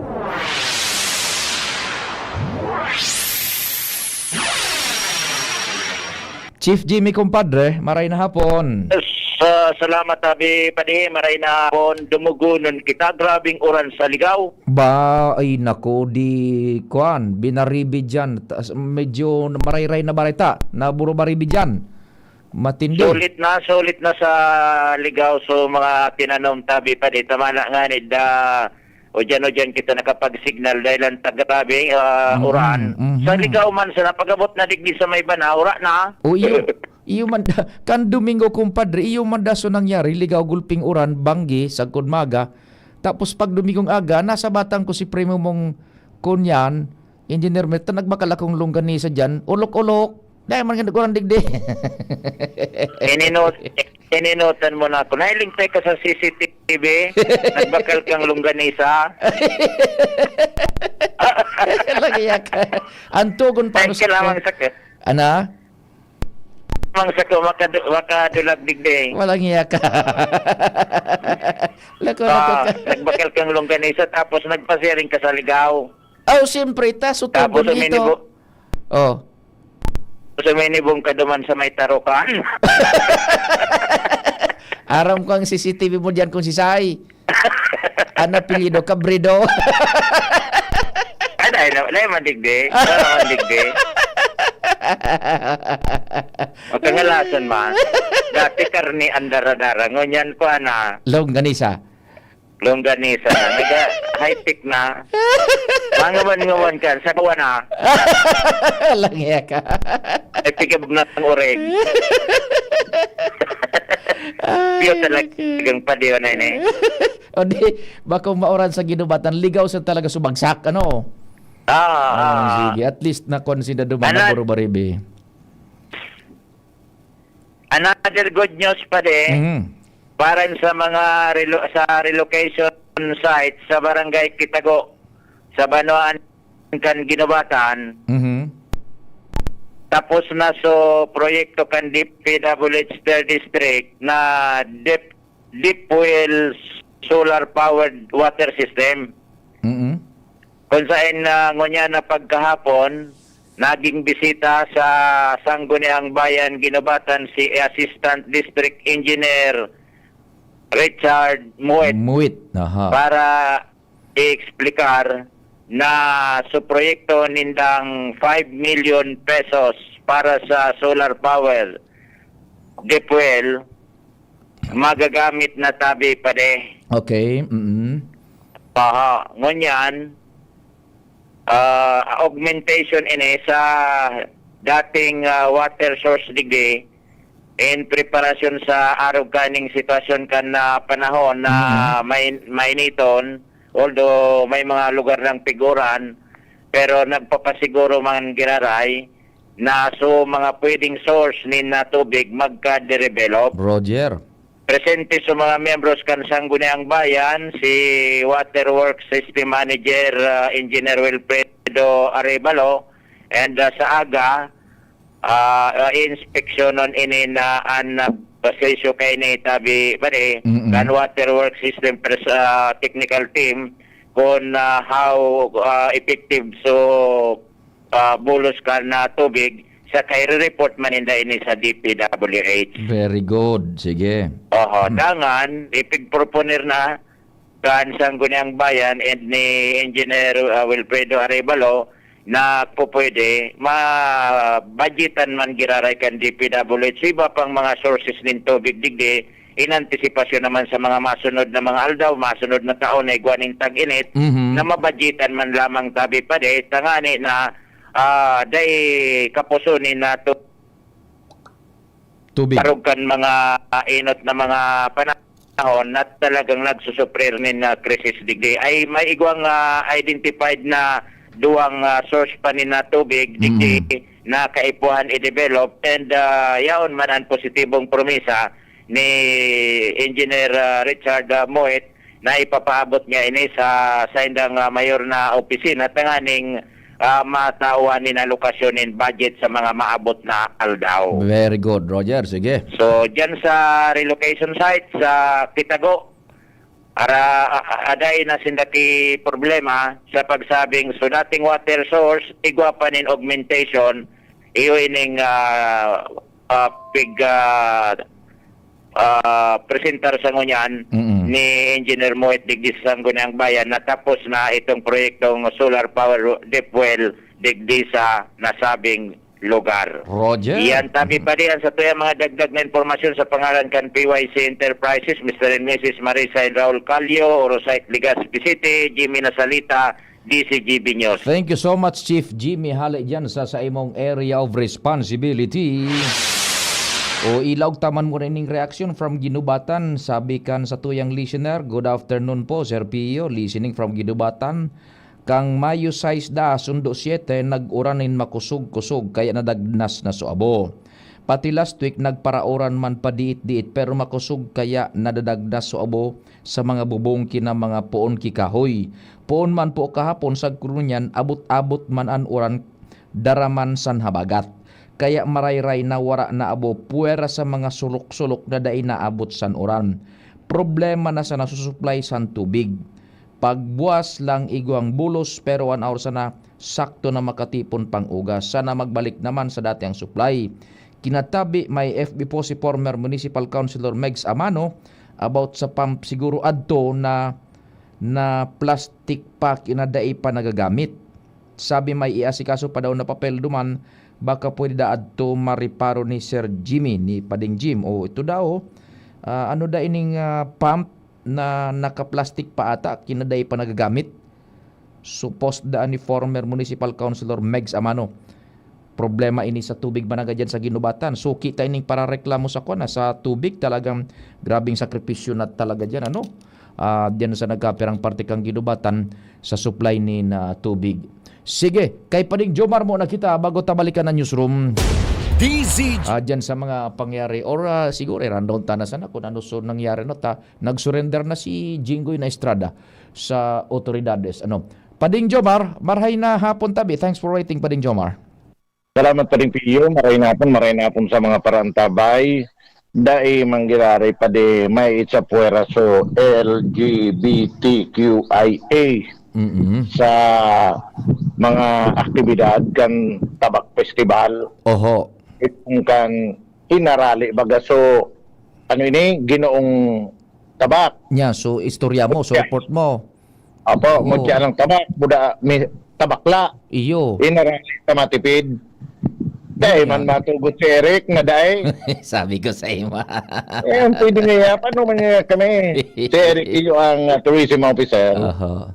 Chief Jimmy, kumpadre, maray na hapon. Yes, ah, salamat, Abi Padi. Maray na hapon. Dumugonon kita. Grabing uran sa Ligaw. Ba, ay nako, di, kwan, binaribi dyan. Tas, medyo marayray na bareta, na burubaribi dyan. Matindi. Sulit na, sulit na sa Ligaw. So, mga tinanom tabi pa di. Tama na nga ni da, o dyan, o dyan kita nakapag-signal dahil ang tagrabing, ah, Mhm, uran. mhm. Sa Ligaw man, sa napagabot na digdi sa may bana, ura na. O, iyo, iyo man, kan Domingo, kumpadre, iyo man daso nangyari, Ligaw, gulping uran, banggi, sagkod maga. Tapos pag Domingong aga, nasa batang ko si primo mong kunyan, Engineer Mer, ta nagbakal akong longganisa dyan, olok-olok. Dahil man ka nagkurang digdi. Ininot-, ininutan mo na ako. Nailingtay ka sa C C T V, nagbakal kang longganisa. Lagi yak. Ang tugon pa Ay, ano sa kailangan ko? Sa ka- Ana? Mang sa ko, makadu-, makadulag digdi. Walang hiya ka. Lako, lako Ah, ka. Nagbakal kang longganisa, tapos nagpasiring ka sa Ligaw. Oh, siyempre, ta, so Tapos tugon ito. Uminibo-, Oh. Tapos uminibong ka duman sa may tarukan. Aram ko ang C C T V mo diyan kung si Sai. Ano apelyido? Cabredo? Ay, dahil na, dahil mandigdi. Dahil mandigdi. Magkangalasan man. Dati karne ang dara-dara. Ngunyan ko, ana. Longganisa. Longganisa na. Naga-, high-tech na. Mangawan-ngawan ka. Sa kawan na. Langya ka. Ay, pikab na ang oreg. Ay, Piyo talaga okay. Ang padiyo na ini. O di, bako mauran sa ginubatan, ligaw sa talaga sumagsak, ano? Ah, Ah, ah. Sige. At least, nakon si Daduma Anan- na Burubaribi. Another good news pa din, Mhm. para sa mga relo-, sa relocation site sa Barangay Kitago, sa Banwaan kan Ginubatan. Mhm. Tapos na so proyekto kan D P W H Third District na deep, deep well solar powered water system. Mhm. Kung saan na ngunyan na pagkahapon, naging bisita sa Sangguniang Bayan Guinobatan si Assistant District Engineer Richard Muet Muit, aha. Para i-explicar na su proyekto nindang five million pesos para sa solar power defuel, magagamit na tabi pa de. Okay, mm. Aha, ngunyan, ah, augmentation ini sa dating, ah, water source digdi in preparasyon sa arog kaning sitwasyon kan, ah, panahon na Mm. main-, mainiton, although may mga lugar ng piguran, pero nagpapasiguro man giraray na so mga pwedeng source nin, ah, tubig magka-develop. Roger. Presente sa mga miyembros kan Sangguniang Bayan, si Waterworks System Manager, ah, Engineer Wilfredo Arevalo, and, ah, sa aga, ah, ah, inspeksyonon ini na an, ah, pasensyo kay ni tabi, pare, Mm-mm. kan Waterworks System pres-, ah, technical team kung, ah, how, ah, effective so, ah, bulos kan, ah, tubig sa kay report man ninda ini sa D P W H. Very good. Sige. Oho, Hmm. dangan, ipigproponer na kan Sangguniang Bayan and ni Engineer, ah, Wilfredo Arevalo na pupwede, ma-budgetan man giraray kan D P W H. Iba pang mga sources nin tubig digdi, in antisipasyon naman sa mga masunod na mga aldaw, masunod na taon na igwa nin tag-init, Mhm. na mabudgetan man lamang tabi pa de, tangani na, ah, dai kapusonin na tu-, Tubig. arog kan mga, ah, inot na mga panahon na talagang nagsusuprir nin, ah, krisis digdi. Ay may igwang, ah, identified na duwang, ah, source pa nin, ah, tubig digdi Mm. na kaipuhan i-develop and, ah, yaon man ang positibong promesa ni Engineer, ah, Richard, ah, Moit na ipapaabot niya ini sa saindang, ah, mayor na opisina tanganing, ah, matawan nin alokasyon nin budget sa mga maabot na aldaw. Very good, Roger. Sige. So, dyan sa relocation site sa Kitago, ara, a-, a-, aday na sinda ki problema sa pagsabing so dating water source, igwa pa nin augmentation, iyo ining, ah, ah, pig, ah, ah, presentar sa ngunyan Mm. ni Engineer Moit digdi sa Sangguniang Bayan na tapos na itong proyektong solar power deep well digdi sa nasabing lugar. Roger. Iyan tabi Mm. pa diyan sa tuyang mga dagdag na impormasyon sa pangalan kan P Y C Enterprises, Mister and Missus Marisa and Raul Calio, Orosite, Legazpi City, Jimmy Nasalita, D C G B News. Thank you so much, Chief Jimmy, hale dyan sa, sa imong area of responsibility. O ilaog taman mo rin ning reaction from Ginubatan. Sabi kan sa tuyang listener, "Good afternoon po, Sir Pio. Listening from Ginubatan." Kan Mayo sais da, sundo siyete, nag-uran nin makosog-kosog, kaya nadagnas na so abo. Pati last week, nagparauran man padiit-diit, pero makosog, kaya nadadagnas so abo sa mga bubong ki na mga poon ki kahoy. Poon man po kahapon, sagkod ngunyan, abot-abot man an uran, dara man san habagat. Kaya marayray na wara na abo, pwera sa mga sulok-sulok na dai naabot san uran. Problema na sa nasusuplay san tubig. Pagbuwas lang igwang bulos, pero an hour sana sakto na makatipon pang ugas. Sana magbalik naman sa dati ang supply. Kinatabi, may F B po si former Municipal Councilor Megs Amano about sa pump, siguro adto na, na plastic pack na dai pa nagagamit. Sabi may iasikaso pa daw na papel duman, baka pwede da adto mareparo ni Sir Jimmy, ni Pading Jim. O ito daw, ah, ano da ining, ah, pump na naka-plastic pa ata, kinaday pa nagagamit. Supposed da ni former Municipal Councilor Megs Amano. Problema ini sa tubig managa dyan sa Ginubatan. Suki ta ining parareklamo sa kwan, ah, sa tubig. Talagang grabing sakripisyo na talaga dyan, ano? Ah, dyan sa nagkapirang parte kang Ginubatan sa supply ni na tubig. Sige, kay Pading Jomar mo na kita bago ta balikan ang newsroom. D Z G. Ah, dyan sa mga pangyari, or, ah, siguro, eh, rundown ta na sana kung ano so nangyari, no? Ta, nag-surrender na si Jinggoy na Estrada sa otoridades. Ano? Pading Jomar, marhay na hapon tabi. Thanks for waiting, Pading Jomar. Salamat, Pading Pio. Maray na hapon, maray na hapon sa mga parantabay. Dai manggiraray pa di may itsa puwera so L G B T Q I A Mm-mm. sa mga aktibidad kan Tabak Festival. Oho. Itong kan Hinarali baga. So, ano ini? Ginoong Tabak. Nya, so istorya mo, so report mo. Apo, Oo. Mutya ng tabak, buda, mi-, tabakla. Iyo. Hinarali sa matipid. Dai Ayan. man matugot si Eric na dai. Sabi ko sa imo. Eh, ang pwede niya, paano man niya kami? Si Eric, iyo ang, ah, tourism officer. Oho.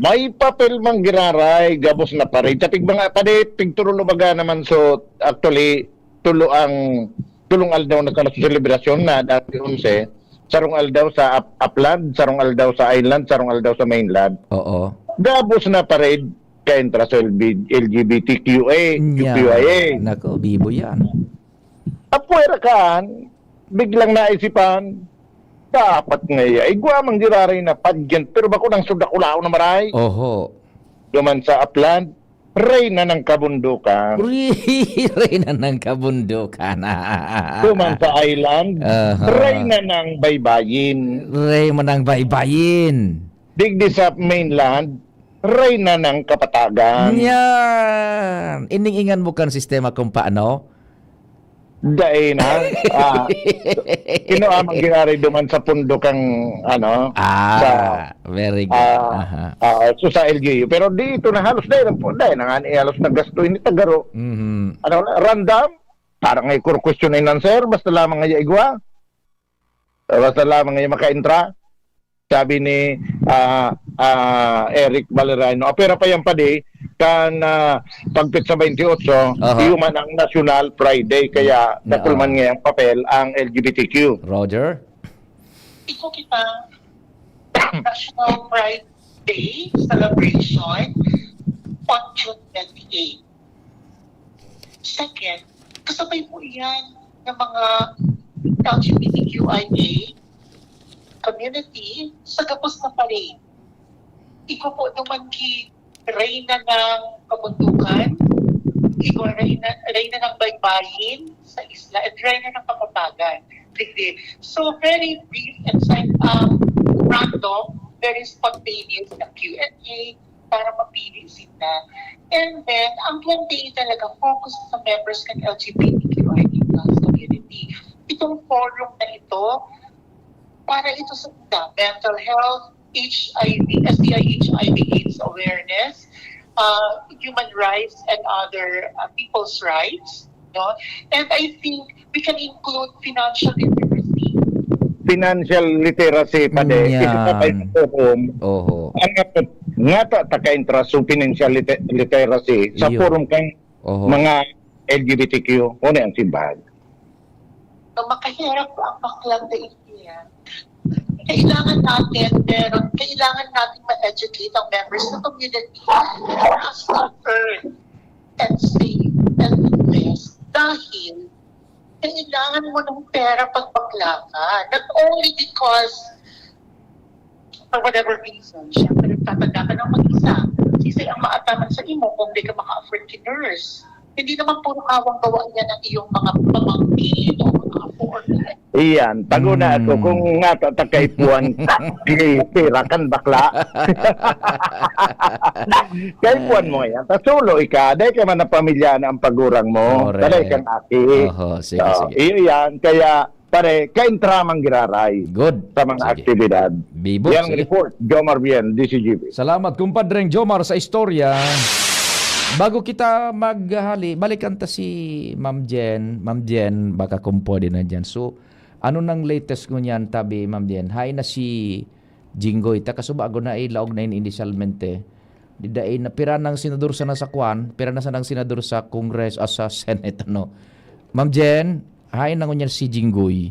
May papel mang giraray, gabos na parade. Sa pig mga padi, pigturulo baga naman. So, actually, tulo ang, tulong aldaw na sa selebrasyon na dati onse. Sarong aldaw sa up-, upland, sarong aldaw sa island, sarong aldaw sa mainland. Oo. Gabos na parade, kaintra sa L B, L G B T Q A, Nya. Q Q I A. Nako, bibo yan. Apwera kan, biglang naisipan, dapat nga iya, igwa mang giraray na pageant, pero bako nang sudakulaon na maray. Oho. Duman sa upland, reyna ng kabundukan. Re-, reyna ng kabundukan. Duman sa island, Aha. reyna ng baybayin. Reyna ng baybayin. Digdi sa mainland, reyna ng kapatagan. Yan. Ining-ingan mo kan sistema kung paano? Dai na. Ah, kino amang giraray duman sa pundo kang, ano, Ah, sa, very good. ah, Aha. ah, so sa L G U. Pero dito na halos dai lang po, dai na nga ni halos naggasto ini tagaro. Mhm. Ano, random? Parang ay kuro question and answer, basta lamang nga igwa. Basta lamang nga makaintra. Sabi ni, ah, ah, Eric Valeriano, "Apwera pa yan, padi, kan, ah, pagpit sa twenty-eight, Aha. iyo man ang National Pride Day, kaya Oo. nakulman ngayang papel ang L G B T Q." Roger? Iko kita National Pride Day celebration on June twenty-eight. Second, kasabay po iyan ng mga L G B T Q I A community sa gabos na parade. Igwa po naman ki reyna ng kabundukan, igwa reyna, reyna ng baybayin sa isla, at reyna ng kapatagan. Digdi. So, very brief and, um, random, very spontaneous na Q and A para mapili sila. And then, ang campaign talaga focus sa members ng L G B T Q I A plus community. Itong forum na ito, para ito sa mental health, H I V, S T I, H I V, AIDS awareness, uh, human rights, and other, uh, people's rights, no? And I think we can include financial literacy. Financial literacy, padi. Yan. Isa pa tayo sa forum. Oho. Ang nga, nga ta, ta ka-intra sa financial lite-, literacy sa Iyo. forum kang Oho. mga L G B T Q. Ano ang simbag? Na makahirap ang baklang dahil niya. Kailangan natin, pero kailangan natin ma-educate ang members ng community para as to earn and save and invest. Dahil kailangan mo ng pera pag bakla ka. Not only because for whatever reason, syempre, nagtatanda ka ng mag-isa. Sisay ang maataman sa imo kung di ka maka-afford ki nurse? Hindi naman puro kawang gawa yan ang iyong mga pamangkin o mga apo or Iyan, paguna ako, Hmm. kung nga ta, ta kaipuhan, sige, pira kan bakla. Kaipuhan mo yan. Ta solo ika, dai ka man ang pamilya na ang pagurang mo. Correct. Dai kang aki. Oho, sige, So, sige. iyo yan. Kaya, pare, kaintra mang giraray Good. sa mga Sige. aktibidad. Bibo, Yan ang sige. report, Jomar Bien, D C G B. Salamat, kumpadreng Jomar, sa istorya. Bago kita maghali, balikan ta si Ma'am Jen. Ma'am Jen, baka kung pwede na dyan. So, ano nang latest ngunyan, tabi, Ma'am Jen? Hain na si Jinggoy. Ta kasubago na, eh, laog na ini initialmente. Di dai na, pira nang senador sana sa kwan, pira na sanang senador sa Congress, ah, sa Senate, ano. Ma'am Jen, hain na ngunyan si Jinggoy.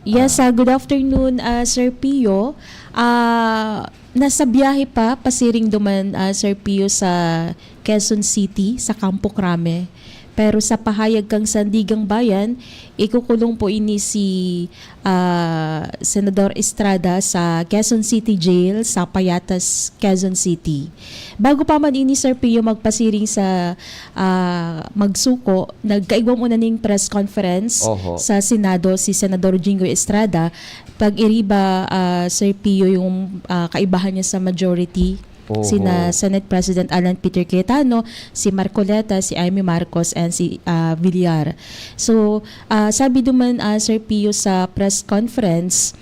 Yes, Ah. ah, good afternoon, ah, Sir Pio. Ah, nasa biyahe pa, pasiring duman, ah, Sir Pio, sa Quezon City, sa Campo Crame. Pero sa pahayag kang Sandigang Bayan, ikukulong po ini si, ah, Senador Estrada sa Quezon City Jail sa Payatas, Quezon City. Bago pa man ini, Sir Pio, magpasiring sa, ah, magsuko, nagkaigwa muna ning press conference Oho. sa Senado si Senador Jinggoy Estrada. Pag-iriba, ah, Sir Pio, yung, ah, kaibahan niya sa majority Oho. Sina Senate President Alan Peter Cayetano, si Marcoleta, si Imee Marcos, and si, ah, Villar. So, ah, sabi duman, ah, Sir Pio, sa press conference,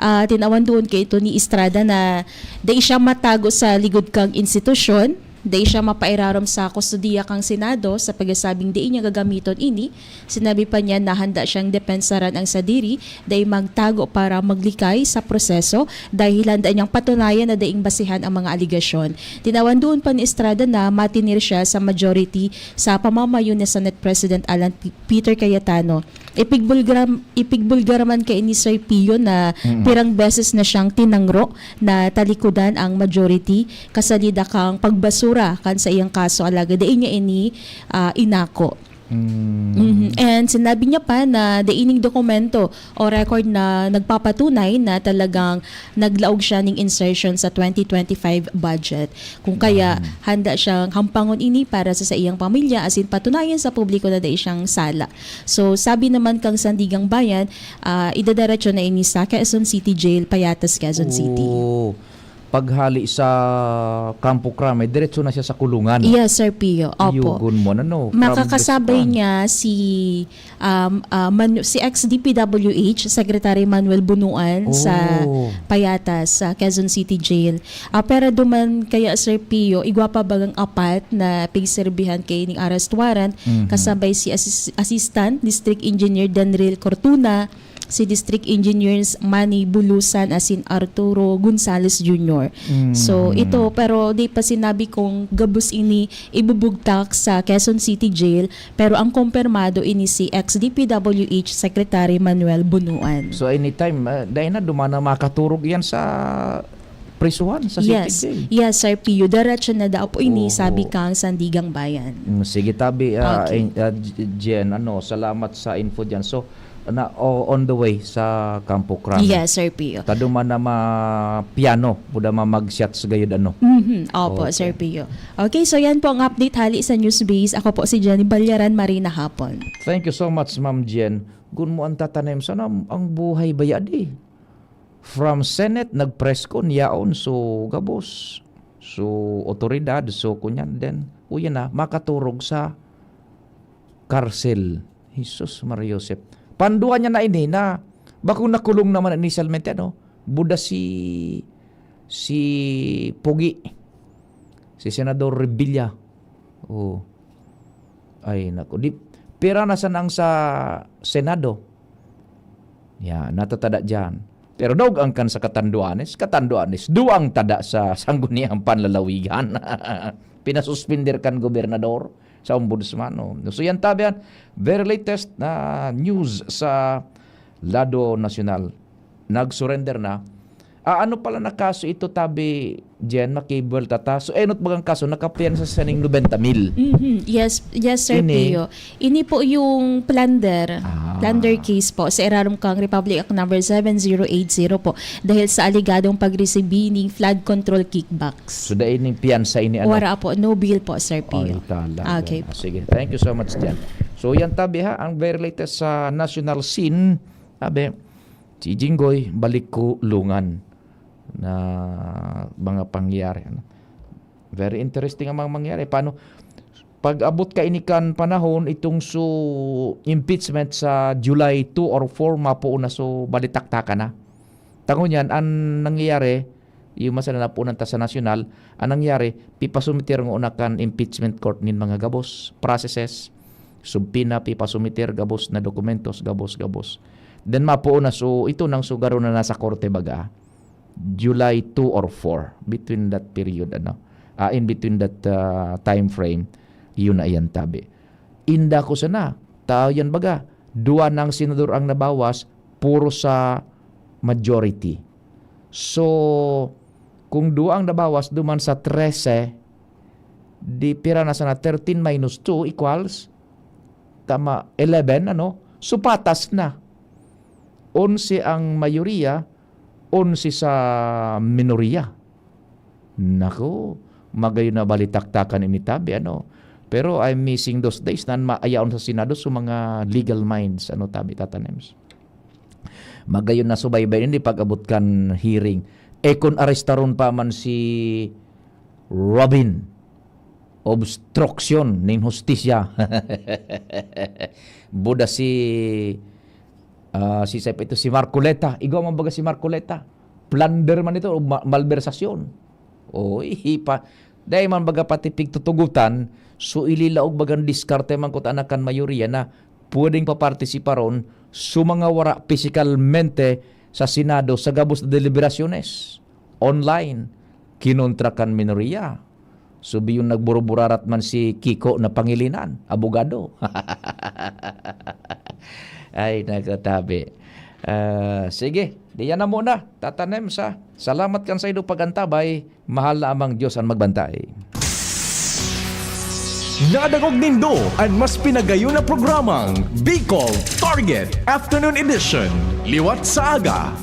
ah, tinawan doon kay ito ni Estrada na dai siya matago sa ligod kang institusyon, dai siya mapairarom sa kustodiya kang Senado sa pagsasabing dai niya gagamiton ini. Sinabi pa niya na handa siyang depensaran ang sadiri, dai magtago para maglikay sa proseso dahil handa niyang patunayan na daing basehan ang mga aligasyon. Tinawan doon pa ni Estrada na matinir siya sa majority sa pamamayo ni Senate President Alan P-, Peter Cayetano. Ipigbulgar, ipigbulgar man kay ni Sir Pio na Mm. pirang beses na siyang tinangro na talikodan ang majority kasalida kang pagbasura kan sa iyang kaso, alagad dai niya ini, ah, inako. Mm. Mhm. And sinabi niya pa na dai ning dokumento o record na nagpapatunay na talagang naglaog siya ning insertion sa twenty twenty-five budget. Kung kaya, Mm. handa siyang hampangon ini para sa saiyang pamilya, asin patunayan sa publiko na dai siyang sala. So, sabi naman kang Sandigang Bayan, ah, idadiretso na ini sa Quezon City Jail, Payatas, Quezon City. Oo. Paghali sa Campo Crame, diretso na siya sa kulungan. Yes, Sir Pio. Opo. Yugon mo, ano, from Makakasabay this one. niya si, um, ah, Manu-, si ex-D P W H Secretary Manuel Bunuan sa Oh. Payatas, sa Quezon City Jail. Ah, pero duman kaya, Sir Pio, igwa pa bagang apat na pigserbihan kay ning arrest warrant, Mhm. kasabay si Assis-, Assistant District Engineer Denril Cortuna, si District Engineers Manny Bulusan asin Arturo Gonzales Junior. So, Mhm. ito, pero di pa sinabi kung gabos ini ibubugtak sa Quezon City Jail, pero ang kumpirmado ini si ex-D P W H Secretary Manuel Bunuan. So, anytime, ah, dahil na, duman na makaturog yan sa prisuhan, sa City Yes. Jail. Yes, Sir Pio. Diretso na daw po ini, Oho. sabi kang Sandigang Bayan. Mm, sige, tabi, ah, Okay. in-, ah, J-, Jen, ano, salamat sa info dyan. So, na, o, on the way sa Campo Crame. Yes, Sir Pio. Tado man na ma-, piano, puda ma-, mag-shots gayud, ano? Mhm. Opo, Okay. Sir Pio. Okay, so yan po ang update hali sa Newsbase. Ako po si Jenny Balyaran, Marina Hapon. Thank you so much, Ma'am Jen. Gun mo ang tatanim, sana ang, ang buhay baya di? From Senate, nag-press con, yaon, so gabos. So, otoridad, so kunyan, then, uyan na, makaturog sa karsel. Jesus, Maria Josep. Pandua niya na ini na bakong nakulong naman initialmente, ano? Buda si, si Pogi. Si Senador Revilla. Oh. Ay, naku. Di, pira na sana ang sa Senado? Ya, natatada diyan. Pero daog ang kan sa Catanduanes. Catanduanes, duwang tada sa Sangguniang Panlalawigan. Pinasuspender kan gobernador sa ombudsman, no? So, yan tabi yan. Very latest na news sa lado nasyonal. Nag-surrender na. Ah, ano pala na kaso ito, tabi, Jen? Makibuwelta ta. So, enot bagang kaso, nakapiyansa sa ning nobenta mil. Mhm. Yes, yes, Sir Ini? Pio. Ini po yung plunder. Ah. Plunder case po sa irarom kang Republic Act number seven zero eight zero po. Dahil sa alegadong pagresibi ning flood control kickbacks. So, dai ning piyansa ini, ano? Wala po. No bail po, Sir Pio. Ay, tala. Okay. Ah, sige. Thank you so much, Jen. So, yan tabi ha, ang very latest sa national scene. Tabi, si Jinggoy, balik kulungan na mga pangyayari, ano? Very interesting ang mga mangyayari. Paano, pag abot kaini kan panahon, itong su impeachment sa July two or four, mapuon na su balitaktakan na. Tangon yan, ang nangyayari, yung mas na napunan ta sa nasyonal, ang nangyayari, pipasumiter ngona kan impeachment court nin mga gabos, processes, subpoena, pipasumiter, gabos na dokumentos, gabos, gabos. Then mapuon na, so, ito nang sugaro na nasa korte baga. July two or four, between that period, ano, ah, in between that, ah, time frame, yun na yan tabi. Inda ko sana, tao yan baga, duwa ng senador ang nabawas, puro sa majority. So, kung duwa ang nabawas, duman sa trese, di pira na sana, thirteen minus two equals, tama, eleven, ano? So, patas na. Onse ang mayoriya, onse sa minorya. Naku, magayon na balitaktakan ini tabi, ano? Pero I'm missing those days na maayaon sa Senado so mga legal minds, ano, tabi, Tata Nems. Magayon na subaybay ini pag-abot kan hearing. Eh, kun arestaron pa man si Robin, obstruction nin hustisya. Buda si, ah, si, sa ito, si Marcoleta. Igwa man baga si Marcoleta. Plunder man ito, o ma-, malbersasyon. Oy, pa. Dai man baga pati pigtutugutan, so ililaog bagang diskarte man kuta na kan mayoriya na pwedeng papartisiparon so mga wara pisikalmente sa Senado sa gabos na deliberasyones. Online, kinontra kan minoriya. Subi yung nagburuburarat man si Kiko na Pangilinan, abogado. Ay, nagkatabi. Ah, sige, diyan na muna. Tatanem sa salamat kan saindo pagantabay. Mahal na Amang Diyos ang magbantay. Nadangog nindo an mas pinagayon na programang Bicol Target Afternoon Edition. Liwat sa aga,